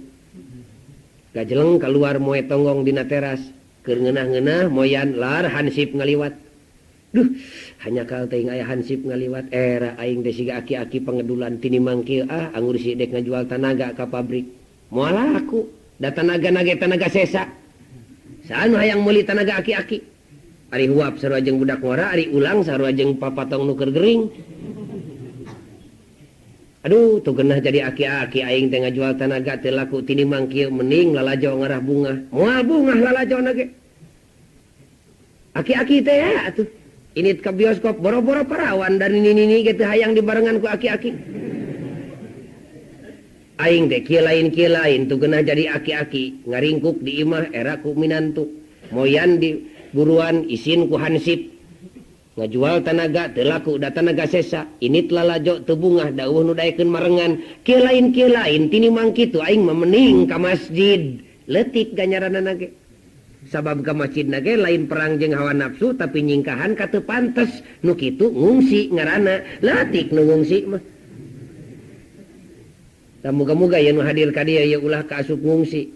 Gajeleng keluar moe tonggong dina teras, keur ngeunah-ngeunah moyan lar hansip ngaliwat. Duh, hanyakal teuing aya hansip ngaliwat era aing teh siga aki-aki pangedulan tinimang kieu ah anggur si dek ngajual tanaga ka pabrik. Moal laku, da tanaga nage tanaga sesa. Saha nu hayang meuli tanaga aki-aki? Ari huap sarua jeung budak ngora, ari ulang sarua jeung papatong nu keur gering. Aduh, tuh genah jadi aki-aki aing teh ngajual tanaga teu laku tinimang kieu mending lalajo ngarah bunga. Moal bungah lalajo na ge. Aki-aki teh ya atuh. Init ka bioskop boro-boro parawan dan nini-nini ge teu hayang dibarengan ku aki-aki. Aing teh kieu lain tuh genah jadi aki-aki ngaringkuk di imah era ku minantu. Moyan di buruan isin ku hansip. Ngajual tanaga teu laku da tanaga sesa init lalajo teu bungah da eueuh nu daekeun marengan kieu lain tinimang kitu aing mah mending ka masjid leutik ganjaranana ge sabab ka masjidna ge lain perang jeung hawa nafsu tapi nyingkahan ka teu pantes nu kitu ngungsi ngaranna leutik nu ngungsi mah. Da muga-muga ye nu hadir ka dieu ye ulah kaasup ngungsi.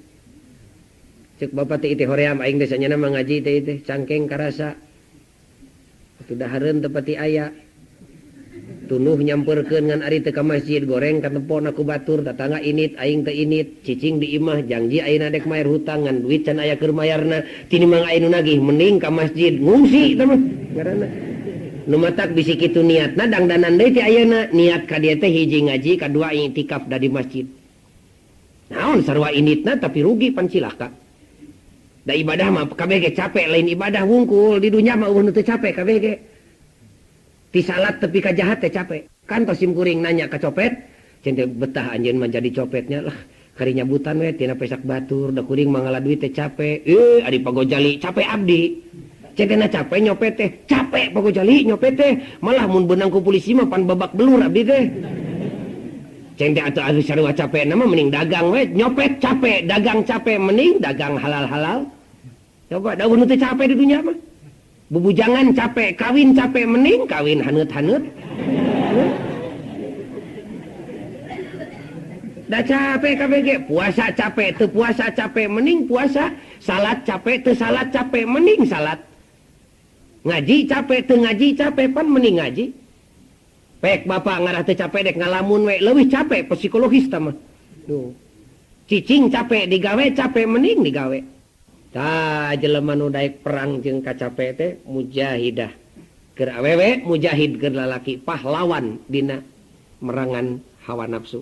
Ceuk bapa teh teh hoream aing teh sanyana mah ngaji teh teh cangkeng karasa. Atuh dahareun teu pati aya. Tunuh nyamperkeun ngan ari teu ka masjid goreng katempona ku batur tatangga init aing teu init cicing di imah janji ayeuna dek mayar hutang ngan duit can aya keur mayarna tinimang aya nu nagih mending ka masjid ngungsi tah mah ngaranna. Nu matak bisi kitu niatna dangdanan deui ti ayeuna niat ka dieu teh hiji ngaji kadua iktikaf da di masjid. Naon sarua initna tapi rugi pan cilaka. Da ibadah mah kabeh ge capek lain ibadah wungkul di dunya mah eueuh nu teu capek kabeh ge. Ti salat tepi ka jahat teh capek. Kan tos sim kuring nanya ka copet, cen teh betah anjeun mah jadi copetnya lah. Kari nyabutan we tina pesak batur da kuring mah ngala duit teh capek. Ari pagojali capek abdi. Cen teh na capek nyopet teh, capek pagojali nyopet teh. Malah mun beunang ku polisi mah pan babak belur abdi teh. Ceng teh atuh anu sarua capek nama mending dagang we, nyopet capek, dagang capek mending dagang halal-halal. Coba da nu teu capek di dunya mah. Bubujangan capek, kawin capek mending kawin haneut-haneut. Da capek kabeh ge, puasa capek, teu puasa capek mending puasa, salat capek, teu salat capek mending salat. Ngaji capek, teu ngaji capek pan mending ngaji. Pek bapak ngarah teu capek dek ngalamun we, leuwih capek psikologis tah mah. Duh. Cicing capek digawe capek mending digawe. Tah jelema nu daek perang jeung kacape teh mujahidah. Keur awewe mujahid keur lalaki pahlawan dina merangan hawa nafsu.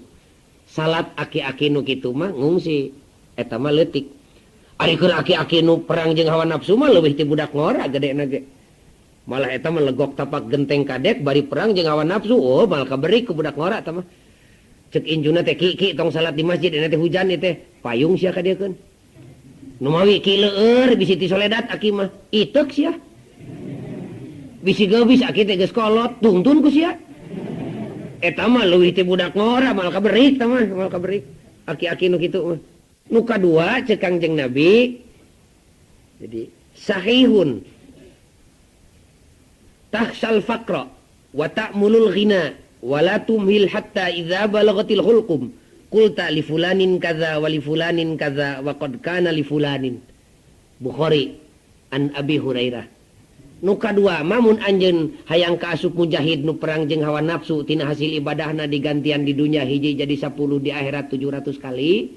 Salat aki-aki nu kitu mah ngungsi eta mah leutik. Ari keur aki-aki nu perang jeung hawa nafsu mah leuwih ti budak ngora gedena ge. Malah eta mah legok tapak genteng kadek bari perang jeung hawa nafsu, oh malah kaberi ku budak ngora eta mah. Ceuk injuna teh ki ki tong salat di masjid dina teh hujan ieu teh, payung sia ka dieu keun. Nu mawi ki leueur bisi ti soledat aki mah, iteuk sia. Bisi geubis aki teh geus kolot, tungtun ku sia. Eta mah leuwih ti budak ngora malah kaberik eta mah, malah kaberik. Aki-aki nu kitu mah. Nu kadua ceuk Kangjeng Nabi jadi sahihun takhsal faqra wa ta'mulul ghina wa la tumhil hatta idza balagatil hulqum qulta li fulanin kadza wa li fulanin kadza wa qad kana li fulanin. Bukhari an Abi Hurairah. Nu kadua mamun anjeun hayang kaasup mujahid nu perang jeung hawa nafsu tina hasil ibadahna digantian di dunya hiji jadi 10 di akhirat 700 kali.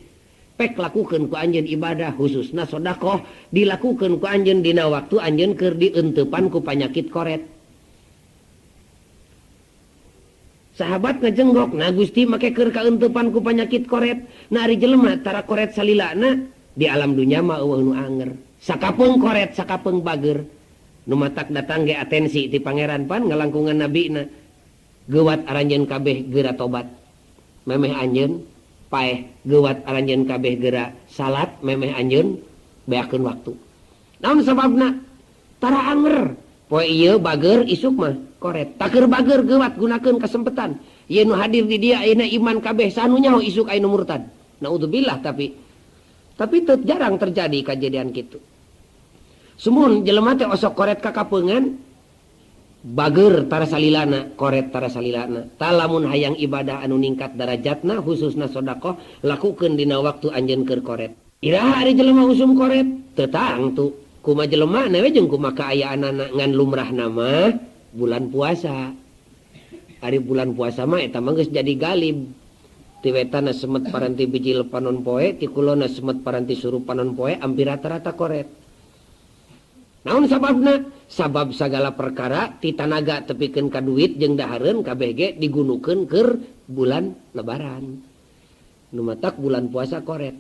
Pek lakukeun ku anjeun ibadah khususna sedekah dilakukeun ku anjeun dina waktu anjeun keur dienteupan ku panyakit koret. Sahabat ngejenggok, nah Gusti make keur kaenteupan ku panyakit koret. Nah ari jelema tara koret salilana di alam dunya mah eueuh nu anger. Sakapeung koret, sakapeung bager. Nu matak datang ge atensi ti pangeran pan ngalangkungan nabina. Geuwat aranjeun kabeh geura tobat. Memeh anjeun Paeh geuwat aranjeun kabeh geura salat memeh anjeun beakeun waktu. Naon sababna? Tara anger. Poe ieu bager isuk mah koret. Takeur bager geuwat gunakeun kasempetan. Ieu nu hadir di dieu ayeuna iman kabeh saha nu nyaho isuk aya nu murtad. Naudzubillah tapi teu jarang terjadi kajadian kitu. Sumun jelema teh osok koret ka kapeungan bager tara salilana, koret tara salilana. Tah lamun hayang ibadah anu ningkat darajatna khususna sedekah lakukeun dina waktu anjeun keur koret. Iraha ari jelema usum koret? Teu tangtu. Kuma jelema na we jeung kuma kaayaanana ngan lumrahna mah bulan puasa. Ari bulan puasa mah eta mah geus jadi galib. Ti wetana semet paranti bijil panon poe, ti kulona semet paranti surup panon poe, hampir rata-rata koret. Naon sababna? Sabab sagala perkara ti tanaga tepikeun ka duit jeung dahareun kabeh ge digunukeun keur bulan lebaran. Nu matak bulan puasa koret.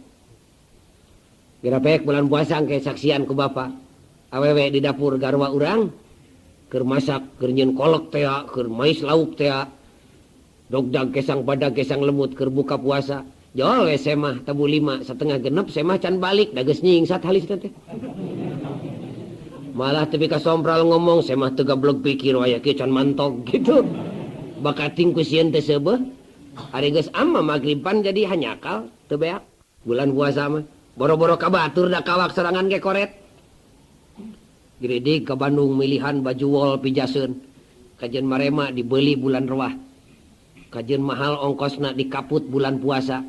Gerapek bulan puasa engke saksian ku bapa. Awewe di dapur garwa urang keur masak, keur nyieun kolek tea, keur mais lauk tea. Dogdag kesang badag kesang lemut keur buka puasa. Jol we semah tabu 5 setengah genep semah can balik da geus nyingsat halis teh. Malah tepi ka sompral ngomong semah teu gableg pikir aya kieu can mantog gitu. Bakating ku sieun teh seubeuh. Ari geus amma magriban jadi hanyakal teu beak. Bulan puasa mah boro-boro ka batur da kawak sorangan ge koret. Geridig ka Bandung milihan baju wol pijaseun. Kajeun marema dibeli bulan ruah. Kajeun mahal ongkosna dikaput bulan puasa.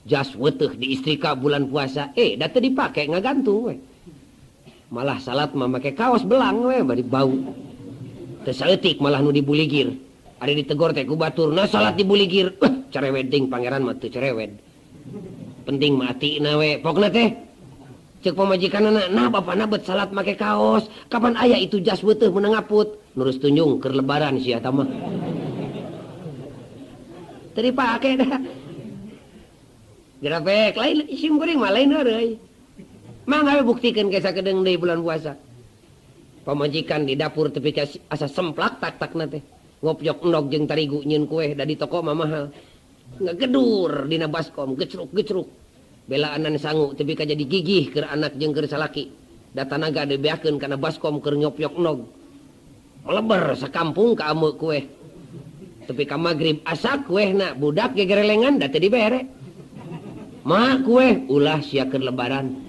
Jas weteuh diistrika bulan puasa. Da teu dipake ngagantung we. Malah salat mah make kaos belang we bari bau. Teu saeutik malah nu dibuligir. Ari ditegor teh ku batur, "Nah salat dibuligir." Cerewet ding pangeran mah teu cerewet. Penting mah atina we. Pokna teh ceuk pamajikanna, "Nah bapana bet salat make kaos. Kapan aya itu jas weteuh meunang ngaput?" Nurus tunjung keur lebaran sia eta mah. Teu dipake dah. Gerapek lain sim kuring mah lain heureuy. Mangga we buktikeun ke sakedeung deui bulan puasa. Pamajikan di dapur tepi ka asa semplak tak-takna teh. Ngopjok endog jeung tarigu nyieun kueh da di toko mah mahal. Ngagedur dina baskom gecruk-gecruk. Belaanan sangu tepi ka jadi gigih keur anak jeung keur salaki. Da tanaga dibeakeun kana baskom keur ngopjok endog. Meleber sakampung ka ameu kueh. Tepi ka magrib asak kuehna budak gegerelengan da teu dibere. Ma kueh ulah sia keur lebaran.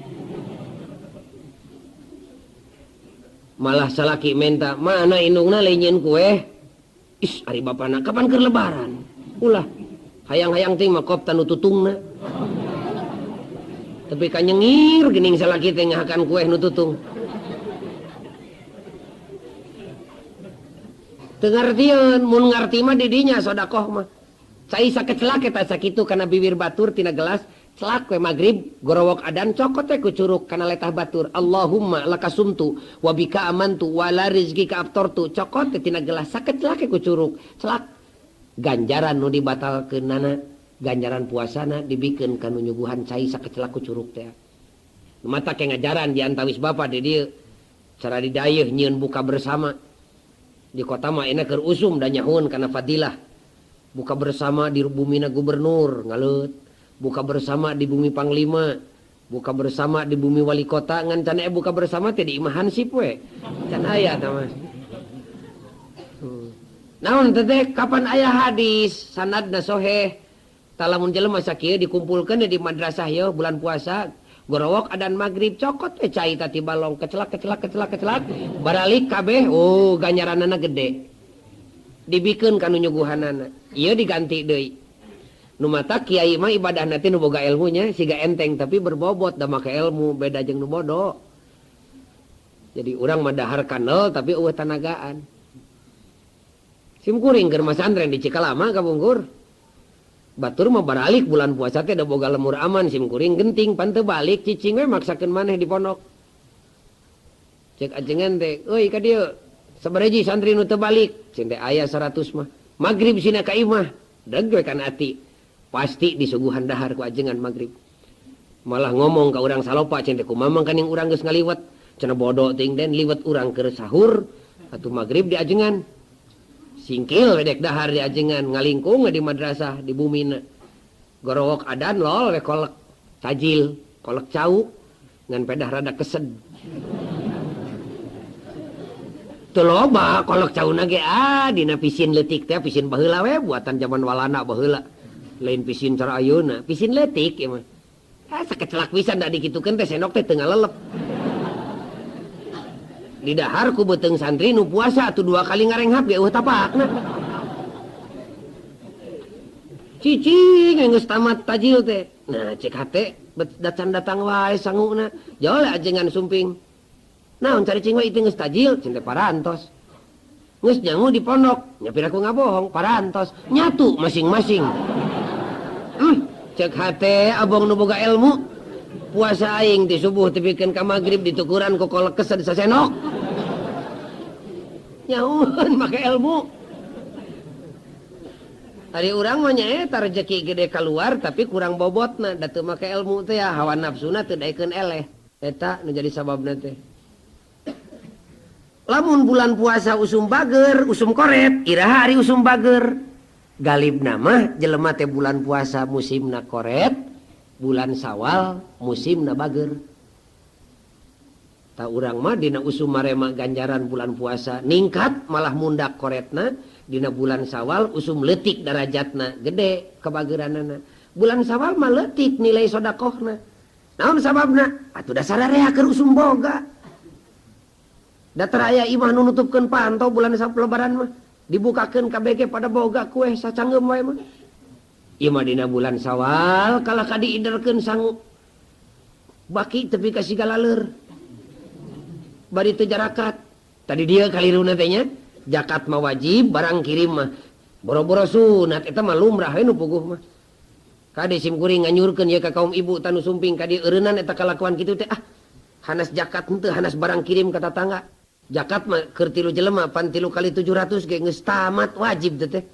Malah salaki menta, mana indungna lain nyieun kueh. Is ari bapana kapan keur lebaran? Ulah hayang-hayang teh mah kopta nu tutungna. Tapi ka nyengir geuning salaki teh ngahakan kueh nu tutung. Teu ngartieun, mun ngarti mah di dinya sedekah mah. Cai sakecelak eta sakitu kana bibir batur tina gelas, celak we magrib gorowok adan cokot we ku curug kana letah batur. Allahumma lakasumtu wa bika amantu wa la rizqika aftartu. Cokot teh tina gelas sakecelak ku curug, celak. Ganjaran nu dibatalkeunana, ganjaran puasana dibikeun ka nu nyuguhan cai sakecelak ku curug teh. Nu mata ke ngajaran di antawis bapa di dieu cara didayeuh nyieun buka bersama. Di kota mah enak keur usum da nyahueun kana fadilah. Buka bersama di bumina gubernur ngaleut, buka bersama di bumi panglima, buka bersama di bumi wali kota, ngan can aya buka bersama teh di imah hansip we. Can aya tah mah. Naon teh kapan aya hadis sanadna soheh. Tah lamun jelema sakieu dikumpulkeun di madrasah yeuh bulan puasa, gorowok adan magrib cokot we cai tati balong kecelak kecelak kecelak kecelak baralik kabeh, oh ganjaranana gede. Dibikeun ka nu nyuguhanana. Ieu diganti deui. Nu mata kiai mah ibadahna teh nu boga ilmunya siga enteng tapi berbobot da make ilmu beda jeung nu bodoh. Jadi urang mah dahar kanel tapi eueuh tanagaan. Sim kuring keur masantren di Cikalama kabungkur. Batur mah baralik bulan puasa teh da boga lemur aman sim kuring genting pan teu balik cicing we maksakeun maneh di pondok. Cek ajengan teh, euy ka dieu sabaraha santri nu teu balik? Cing teh aya 100 mah. Magrib sina ka imah, deg we kana ati. Pasti disuguhan dahar ku ajengan magrib. Malah ngomong ka urang salopa cing teh kumaha mangkaning urang geus ngaliwet. Cenah bodoh ting den liwet urang keur sahur atuh magrib di ajengan. Singkil we dek dahar di ajengan ngalingkung we di madrasah di bumina. Gorowok adan lol we kolek tajil, kolek cau ngan pedah rada kesed. Teu loba kolek cauna ge ah dina pisin leutik teh pisin baheula we buatan zaman Walanda baheula. Lain pisin cara ayeuna, pisin leutik ieu mah. Ah sakecelak pisan da dikitukeun teh sendok teh teu ngalelep. Didahar ku beuteung santri nu puasa atuh 2 kali ngarenghap ge eueuh tapakna. Cicing geus tamat tajil teh. Nah cek hate bet dacan datang wae sanguna. Jole ajengan sumping. Naon cari cing we itu geus tajil cing teh parantos. Geus nyangu di pondok, nya piraku ngabohong parantos. Nyatu masing-masing. Cek hate abong nu boga ilmu. Puasa aing ti subuh tepikeun ka magrib ditukuran ku kolek kesed sasenok. Nyaun make ilmu. Ari urang mah nyaeta rejeki gede keluar tapi kurang bobotna da teu make ilmu teh ya hawa nafsuna teu daekeun eleh. Eta nu jadi sababna teh. Lamun bulan puasa usum bager, usum koret, iraha ari usum bager. Galibna mah jelema teh bulan puasa musimna koret, bulan Sawal musimna bager. Ta urang mah dina usum marema ganjaran bulan puasa ningkat malah mundak koretna, dina bulan Sawal usum leutik darajatna gede kebageranana. Bulan Sawal mah leutik nilai sodakohna. Naon sababna? Atuh dasar area keur usum boga. Datar aya imah nu nutupkeun panto bulan lebaran mah dibukakeun KBG pada boga kue sacanggeum wae mah. Ieu mah dina bulan Sawal kalah ka diiderkeun sangu. Baki tepi ka sigala leur. Bari teu jarakat. Tadi dia kaliruna teh nya, zakat mah wajib, barang kirim mah boro-boro sunat eta mah lumrah we nu puguh mah. Kade sim kuring nganyurkeun ye ka kaum ibu tanu sumping ka dieu eureunnan eta kalakuan kitu teh ah. Hanas zakat henteu, hanas barang kirim ka tatangga. Zakat mah keur 3 jelema pan 3 kali 700 ge geus tamat wajib teh teh.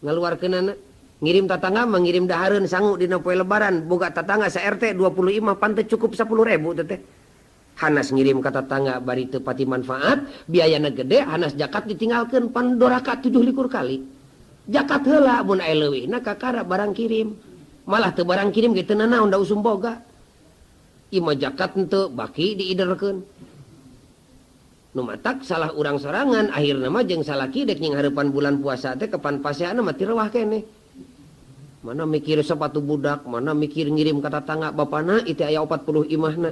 Ngaluarkeunana ngirim tatangga mah ngirim dahareun sangu dina poe lebaran boga tatangga sa RT 20 imah pan teu cukup 10.000 teh teh. Hanas ngirim ka tatangga bari teu pati manfaat, biayana gede, hanas zakat ditinggalkeun pan doraka 27 kali. Zakat heula mun aya leuwihna kakara barang kirim. Malah teu barang kirim ge teu nanaon da usum boga. Imah zakat henteu baki diiderkeun. Nu matak salah urang sorangan akhirna mah jeung salaki dek nying hareupan bulan puasa teh kepan paseana mah tirewah keneh. Mana mikir sepatu budak, mana mikir ngirim ka tatangga bapana itu aya 40 imahna.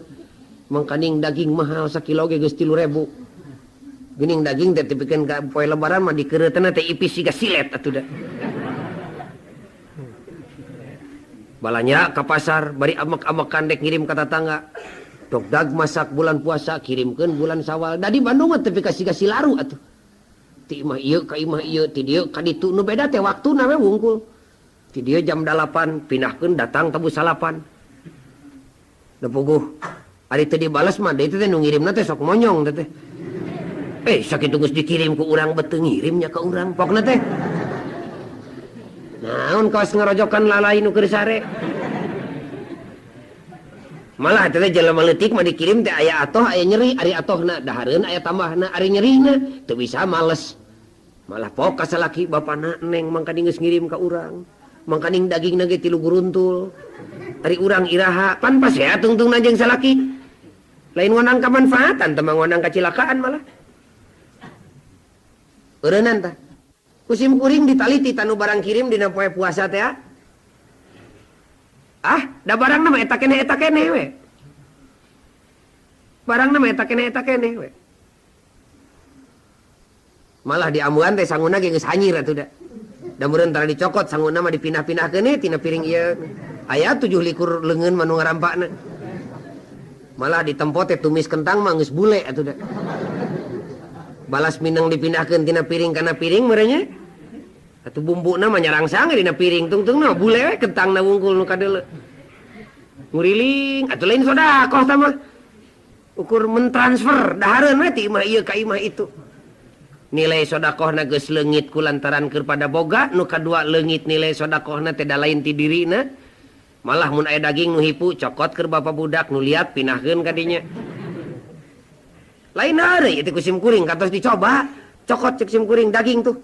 Mangkaning daging mahal sakilo ge geus 3.000. Geuning daging teh tepikeun ka poe lebaran mah dikeureutna teh ipis siga silet atuh da. Balanya ka pasar bari amek-amekan dek ngirim ka tatangga. Dok dag masak bulan puasa kirimkeun bulan Sawal. Da di Bandung mah tepi ka siga silaru atuh. Ti imah ieu ka imah ieu, ti dieu ka ditu nu beda teh waktuna we wungkul. Ti dieu jam 8 pindahkeun datang tabu 8. Da puguh. Ari teu dibales mah deui teh nu ngirimna teh sok monyong teh teh. Sakitu geus dikirim ku urang beuteung ngirimnya ka urang pokna teh. Naon kawas ngarojokan lalai nu keur sare. Malah teh jelema leutik mah dikirim teh aya atoh aya nyeri, ari atohna dahareun aya tambahna, ari nyerina teu bisa males. Malah pok ka salaki bapana neng mangkaning geus ngirim ka urang. Mangkaning dagingna ge 3 guruntul. Ari urang iraha pan pasea tungtungna jeung salaki. Lain ngonang kamanfaatan teh mah ngonang kacilakaan malah. Eureunnan tah. Ku sim kuring ditaliti tanu barang kirim dina poe puasa teh. Ah, da barangna mah eta keneh we. Barangna mah eta keneh we. Malah diambuan teh sanguna ge geus hanyir atuh da. Da meureun tara dicokot sanguna mah dipindah-pindahkeun we tina piring ieu. Aya 7 likur leungeun mah nu ngarampakna. Malah ditempo teh tumis kentang mah geus bule atuh da. Balas mineng dipindahkeun tina piring kana piring meureun nya. Atuh bumbuna mah nyarangsang dina piring tungtungna bule we kentangna wungkul nu kadeuleu. Nguriling atuh lain sodakoh tah mah. Ukur mentransfer dahareun we ti imah ieu ka imah itu. Nilai sodakohna geus leungit ku lantaran keur pada boga, nu kadua leungit nilai sodakohna teh da lain ti dirina. Malah mun aya daging nu hipu cokot keur bapa budak nu liat pindahkeun ka dinya. Lain heureuy ieu teh ku sim kuring katos dicoba, cokot cek sim kuring daging tuh.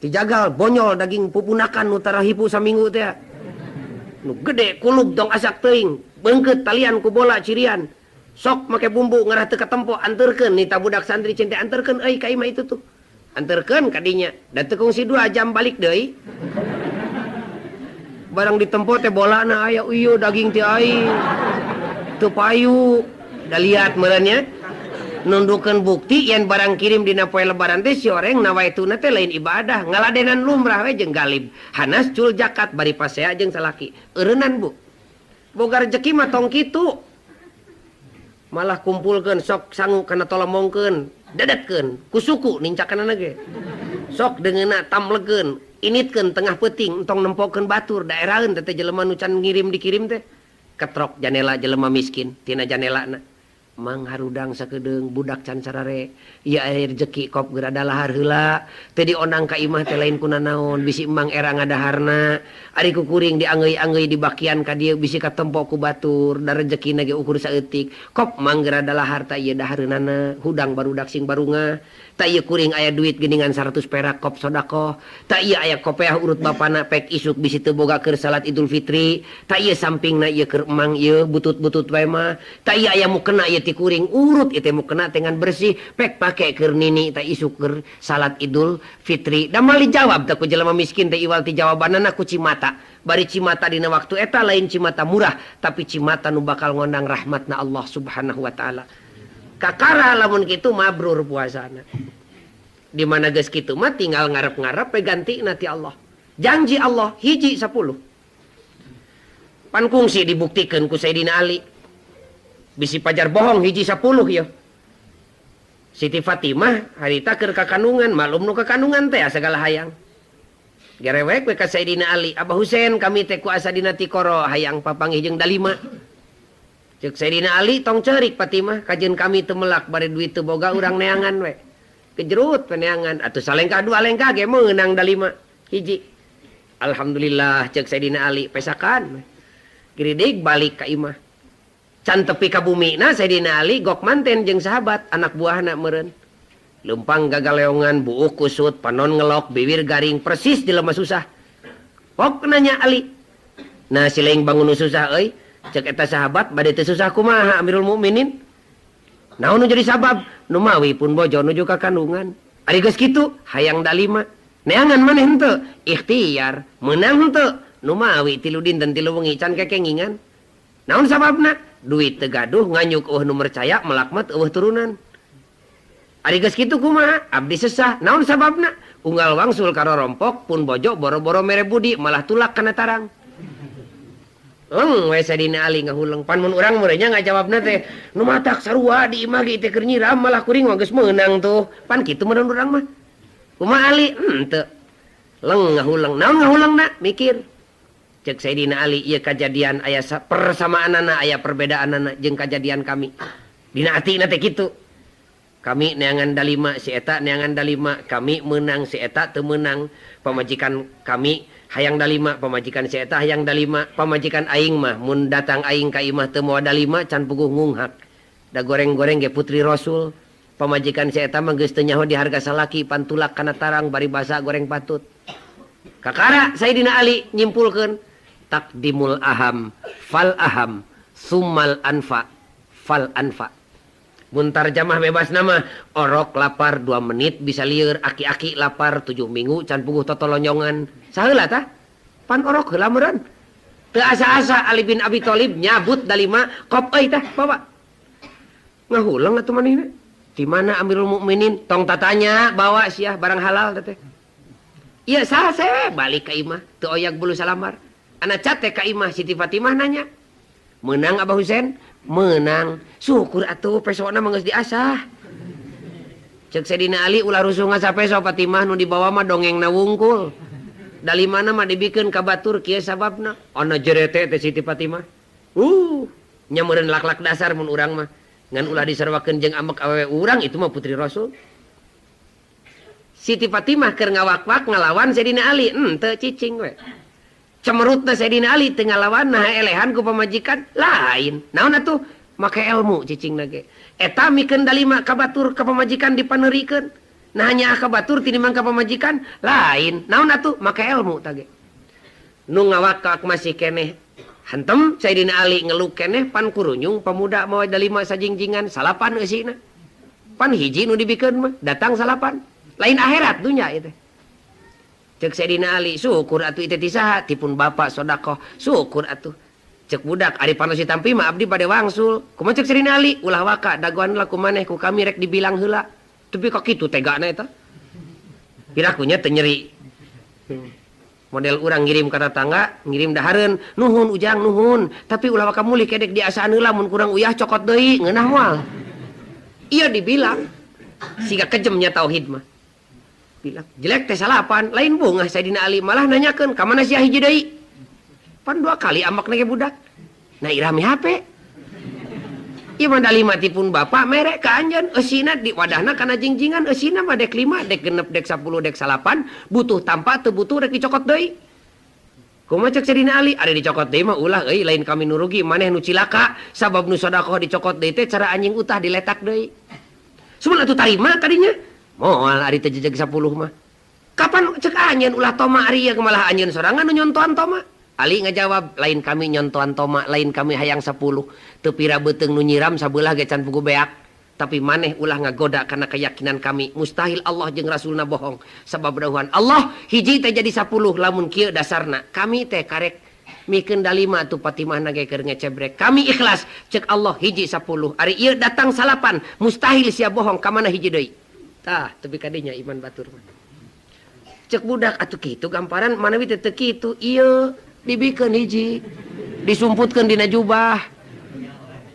Dijagal bonyol daging pupunakan nu tara hipu saminggu teh. Nu gede kulub tong asak teuing, beungkeut talian ku bola cirian. Sok make bumbu ngarah teu katempo anterkeun nita budak santri cinta anterkeun euy ka imah itu tuh. Anterkeun ka dinya, da teu kungsi 2 jam balik deui. Barang ditempo teh bolana aya ieu daging ti aing. Teu payu. Da liat meureun nya. Nundukeun bukti yen barang kirim dina poe lebaran teh si oreng nawaituna teh lain ibadah, ngaladenan lumrah we jeung galib. Hanas cul jakat bari pasea jeung salaki. Eureunnan Bu. Boga rejeki mah tong kitu. Malah kumpulkeun sok sangu kana tolomongkeun, dedetkeun ku suku nincakanana ge. Sok deungeunna tamlegeun, initkeun tengah peuting entong nempokeun batur, daeraheun teh jelema nu can ngirim dikirim teh. Ketrok janela jelema miskin tina janelana. Mang harudang sakedeung budak can sarare ieu aya rejeki kop geura dalahar heula teu diondang ka imah teh lain kunanaon bisi emang era ngadaharna ari ku kuring diangeuy-angeuy di bakian ka dieu bisi katempo ku batur da rejekina ge ukur saeutik kop mang geura dalahar ta ieu dahareunana hudang barudak sing barungah ta ieu kuring aya duit geuningan 100 perak kop sodakoh ta ieu aya kopeah urut bapana pek isuk bisi teu boga keur salat Idul Fitri ta ieu sampingna ieu keur emang ieu butut-butut wae mah ta ieu aya mukena ieu ti kuring urut ieu teh mukena dengan bersih pek pake keur nini ta isuk keur salat Idul Fitri da moal dijawab teh ku jelema miskin teh iwal ti jawabanana ku cimata bari cimata dina waktu eta lain cimata murah tapi cimata nu bakal ngondang rahmatna Allah Subhanahu wa taala. Kakara lamun kitu mabrur puasana. Di mana geus kitu mah tinggal ngarep-ngarep we gantina ti Allah. Janji Allah hiji 10. Pan kungsi dibuktikeun ku Sayyidina Ali. Bisi pajar bohong hiji 10 ieu. Siti Fatimah harita keur kakandungan, maklum nu kakandungan teh sagala hayang. Gerewek we ka Sayyidina Ali, Abah Husein kami teh ku asa dina tikoro hayang papanggih jeung dalima. Ceuk Sayyidina Ali tong ceurik Fatimah kajeun kami teu melak bari duit teu boga urang neangan we. Kejerut we neangan atuh salengkah dua lengkah ge meunang dalima hiji. Alhamdulillah ceuk Sayyidina Ali pesakan. Giridig balik ka imah. Can tepi ka bumina Sayyidina Ali gok manten jeung sahabat anak buahna meureun. Leumpang gagaleongan buuk kusut panon ngelok bibir garing persis jelema susah. Pok nanya Ali. Nah si laing bangun susah euy. Cek eta sahabat bade teu susah kumaha Amirul Mukminin? Naon nu jadi sabab? Nu mawi pun bojo nuju ka kandungan. Ari geus kitu hayang dalima. Neangan maneh henteu? Ikhtiar. Meunang henteu? Nu mawi 3 dinten 3 wengi can kekengingan. Naon sababna? Duit teu gaduh nganyuk eueuh nu mercaya melak mah eueuh turunan. Ari geus kitu kumaha? Abdi sesah. Naon sababna? Unggal wangsul ka rorompok pun bojo boro-boro mere budi malah tulak kana tarang. Leng we Sayyidina Ali ngahuleng pan mun urang meureun nya ngajawabna teh nu matak sarua di imah ge teh keur nyiram malah kuring mah geus meunang tuh pan kitu meureun urang mah kumaha Ali henteu leng ngahuleng naon ngahulengna mikir ceuk Sayyidina Ali ieu kajadian aya persamaanana aya perbedaanana jeung kajadian kami dina atina teh kitu kami neangan dalima si eta neangan dalima kami meunang si eta teu meunang pamajikan kami hayang dalima pamajikan si eta hayang dalima pamajikan aing mah mun datang aing ka imah teu moal dalima can puguh ngunghak da goreng-goreng ge putri rasul pamajikan si eta mah geus teu nyaho di harga salaki pantulak kana tarang bari basa goreng patut kakara Sayyidina Ali nyimpulkeun takdimul aham fal aham summal anfa fal anfa mun tarjamah bebas nama orok lapar 2 menit bisa lieur aki-aki lapar 7 minggu can puguh totolonyongan saheula tah pan orok heula meureun teu asa-asa Ali bin Abi Thalib nyabut dalima kop euy tah bawa ngahuleng atuh manehna di mana Amirul Mukminin tong tatanya bawa sia barang halal teh ieu saha se balik ka imah teu oyak bulu salamar ana cate ka imah Siti Fatimah nanya meunang Abah Husein menang syukur atuh pesona mah geus diasah ceuk Sayyidina Ali ulah rusuh ngasa peso Fatimah nu dibawa mah dongengna wungkul dalimana mah dibikeun ka batur kieu sababna ana jerete teh Siti Fatimah nya meureun lak-lak dasar mun urang mah ngan ulah disarwakeun jeung amek awewe urang itu mah putri Rasul Siti Fatimah keur ngawak-wak ngalawan Sayyidina Ali henteu cicing we cemerutna Sayyidina Ali teu ngalawan nah elehan ku pamajikan lain naon atuh make ilmu cicingna ge eta mikeun dalima ka batur ka pamajikan dipaneurikeun Nah nyaah ka batur tinimbang ka pamajikan lain. Naon atuh make elmu tah ge. Nu ngawakak masih keneh hantem Saidina Ali ngeluk keneh pan kurunyung pamuda mawa dalima sajingjingan salapan eusina. Pan hiji nu dibikeun mah datang salapan. Lain akhirat dunya ieu teh. Cek Saidina Ali syukur atuh ieu teh ti saha ti pun bapa sedekah syukur atuh. Cek budak ari panos ditampi mah abdi bade wangsul. Kumaha cek Saidina Ali ulah waka dagoan heula ku maneh ku kami rek dibilang heula. Tepi ka kitu tegana eta. Pirakunya teu nyeri. Model urang ngirim ka tatangga, ngirim dahareun, nuhun ujang nuhun, tapi ulah waka mulih kedek diasaan heula mun kurang uyah cokot deui, ngeunah moal. Ieu dibilang siga kejemnya tauhid mah. Bilang jelek teh salapan, lain bungah Saidina Ali malah nanyakeun ka mana sia hiji deui. Pan dua kali ambekna ge budak. Nah irah mi HP. Ieu mah dalima ti pun bapa mere ka anjeun, eusina di wadahna kana jingjingan, eusina mah dek 5, dek 6, dek 10, dek 9, butuh tampa teu butuh rek dicokot deui. Kumaha cek Saidina Ali? Ari dicokot deui mah ulah euy, lain kami nu rugi, maneh nu cilaka, sabab nu sedekah dicokot deui teh cara anjing utah diletak deui. Suman atuh tarima tadinya. Moal ari teu jejeg 10 mah. Kapan cek anjeun ulah toma ari ieu malah anjeun sorangan nu nyontoan toma. Ali ngajawab, lain kami nyontoan toma, lain kami hayang 10. Teu pira beuteung nu nyiram sabelah ge can pugu beak. Tapi maneh ulah ngagoda kana keyakinan kami, mustahil Allah jeung Rasulna bohong. Sabab dawuhan Allah, hiji teh jadi 10 lamun kieu dasarna. Kami teh karek mikeun dalima tu Fatimahna ge keur ngecebrek. Kami ikhlas, cek Allah hiji 10. Ari ieu datang 9, mustahil sia bohong ka mana hiji deui. Tah, tepi ka dinya iman batur mah. Cek budak atuh kitu gamparan manawi teh teu kitu, ieu dibikeun hiji, disumputkeun dina jubah.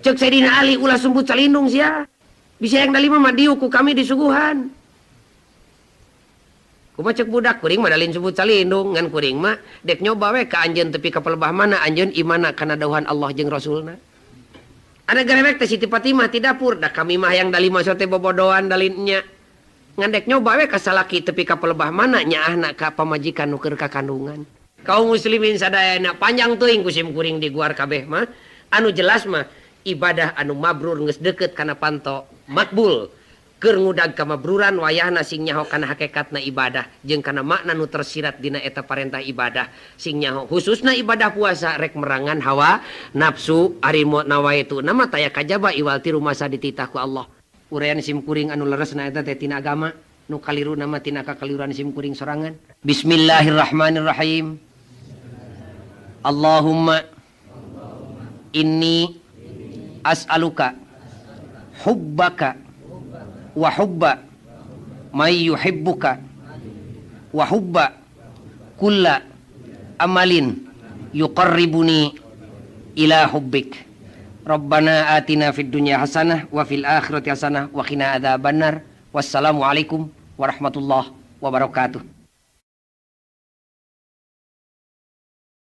Cek Saidina Ali ulah sumput salindung sia. Bisa yang dalima mah diuk ku kami disuguhan. Kumaha cek budak kuring mah dalin sumput salindung, ngan kuring mah dek nyoba we ka anjeun tepi ka pelebah mana anjeun imana kana dawuhan Allah jeung Rasulna. Ada garewek teh Siti Fatimah ti dapur, da kami mah hayang dalima sote bobodoan dalin nya. Ngan dek nyoba we ka salaki tepi ka pelebah mana nyaahna ka pamajikan nu keur kakandungan. Kaum muslimin sadayana panjang teuing ku sim kuring diguar kabeh mah. Anu jelas mah ibadah anu mabrur geus deukeut kana panto makbul. Keur ngudag kamabruran wayahna sing nyaho kana hakikatna ibadah jeung kana makna nu tersirat dina eta parentah ibadah sing nyaho khususna ibadah puasa rek merangan hawa nafsu ari nawaitu nama taya kajaba iwal ti rumasa dititah ku Allah. Uraian sim kuring anu leresna eta teh tina agama nu kaliru nama tina kakaliruan sim kuring sorangan. Bismillahirrahmanirrahim. Allahumma inni as'aluka hubbaka wa hubba may yuhibbuka wa hubba kulla amalin yuqarribuni ila hubbik. Rabbana atina fid dunya hasanah wa fil akhirati hasanah wa qina adzabannar. Wassalamualaikum warahmatullahi wabarakatuh.